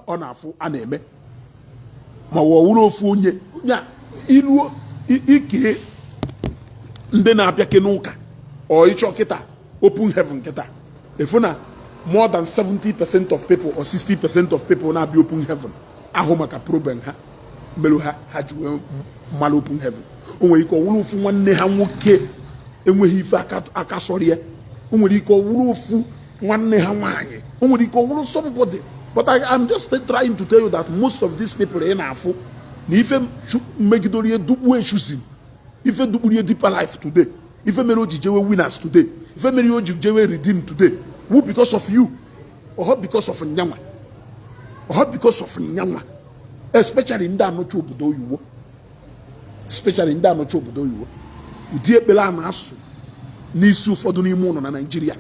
ọ na-afụ a na-eme, ma ọ wụrụ ofu onye nya iluo ike ndị na-abịa n'ụka ọ ịchọ kịta open heaven kịta efu na more than 70% of people or 60% of people na-abịa open heaven ahụ maka problem ha merụ ha ha ji wee mmalụ open heaven. O nwere ike ọ wụrụ ofu nwanne ha nwoke enweghị ife aka sọrọ ya, o nwere ike ọ wụrụ ofu nwanne ha nwaanyị, o nwere ike ọ wụrụ somebody. But I'm just trying to tell you that most of these people ị na-afụ na ife megidoro ihe dukpuo echuzi ife dukpuru ihe Deeper Life today, ife mere o ji jewe Winners today, ife mere o ji jewe Redeem today wu because of you or because of nyanwa or because of nyanwa, especially ndị anọchi obodo oyibo, especially ndị anọchi obodo oyibo. Ụdị ekpere a na-asụ n'isi ụfọdụ n'ime ụlọ na Naịjirịa,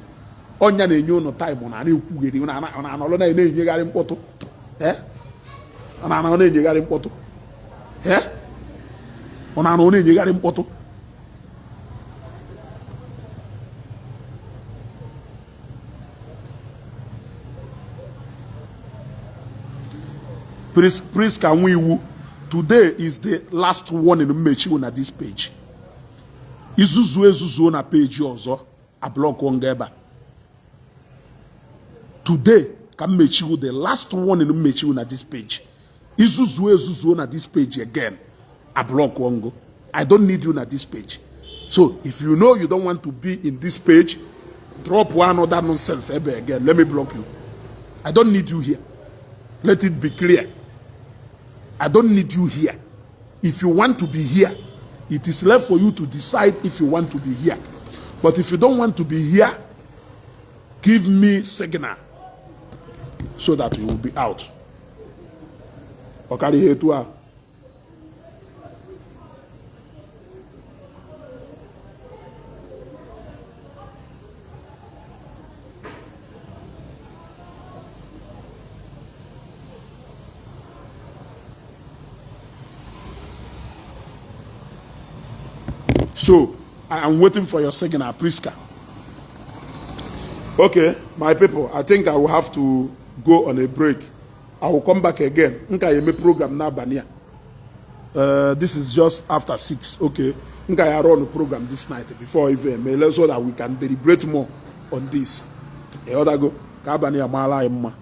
ọnya na-enye ụnụ time na na-ekwugheri na-anọrọ na-enyegharị mkpọtụ, ọ na-anọ na-enyegharị mkpọtụ, ọ na-anọ na-enyegharị mkpọtụ. Priska nwa iwu, today is the last warning mmechi na this page. Izuzu ezuzuo na page ọzọ, ablock nga ebe a. Today ka m mechiwu the last warning m mechiwu na this page. Izuzuo ezuzuo na this page again, ablock ngo. I don't need you na this page. So if you know you don't want to be in this page, Drop one other nonsense ebe again, let me block you. I don't need you here. Let it be clear. I don't need you here. If you want to be here, it is left for you to decide if you want to be here. But if you don't want to be here, give me signal so that you will be out. Ọ karịa ihe etu a. So I am waiting for your signal, Priska. Okay, my people, I think I will have to go on a break. I will come back again. Nka ya eme program n'abalị a. This is just after 6. Okay. Nka ya run program this night before even so that we can deliberate more on this. Ịghọtago? Ka abalị a maara anyị mma.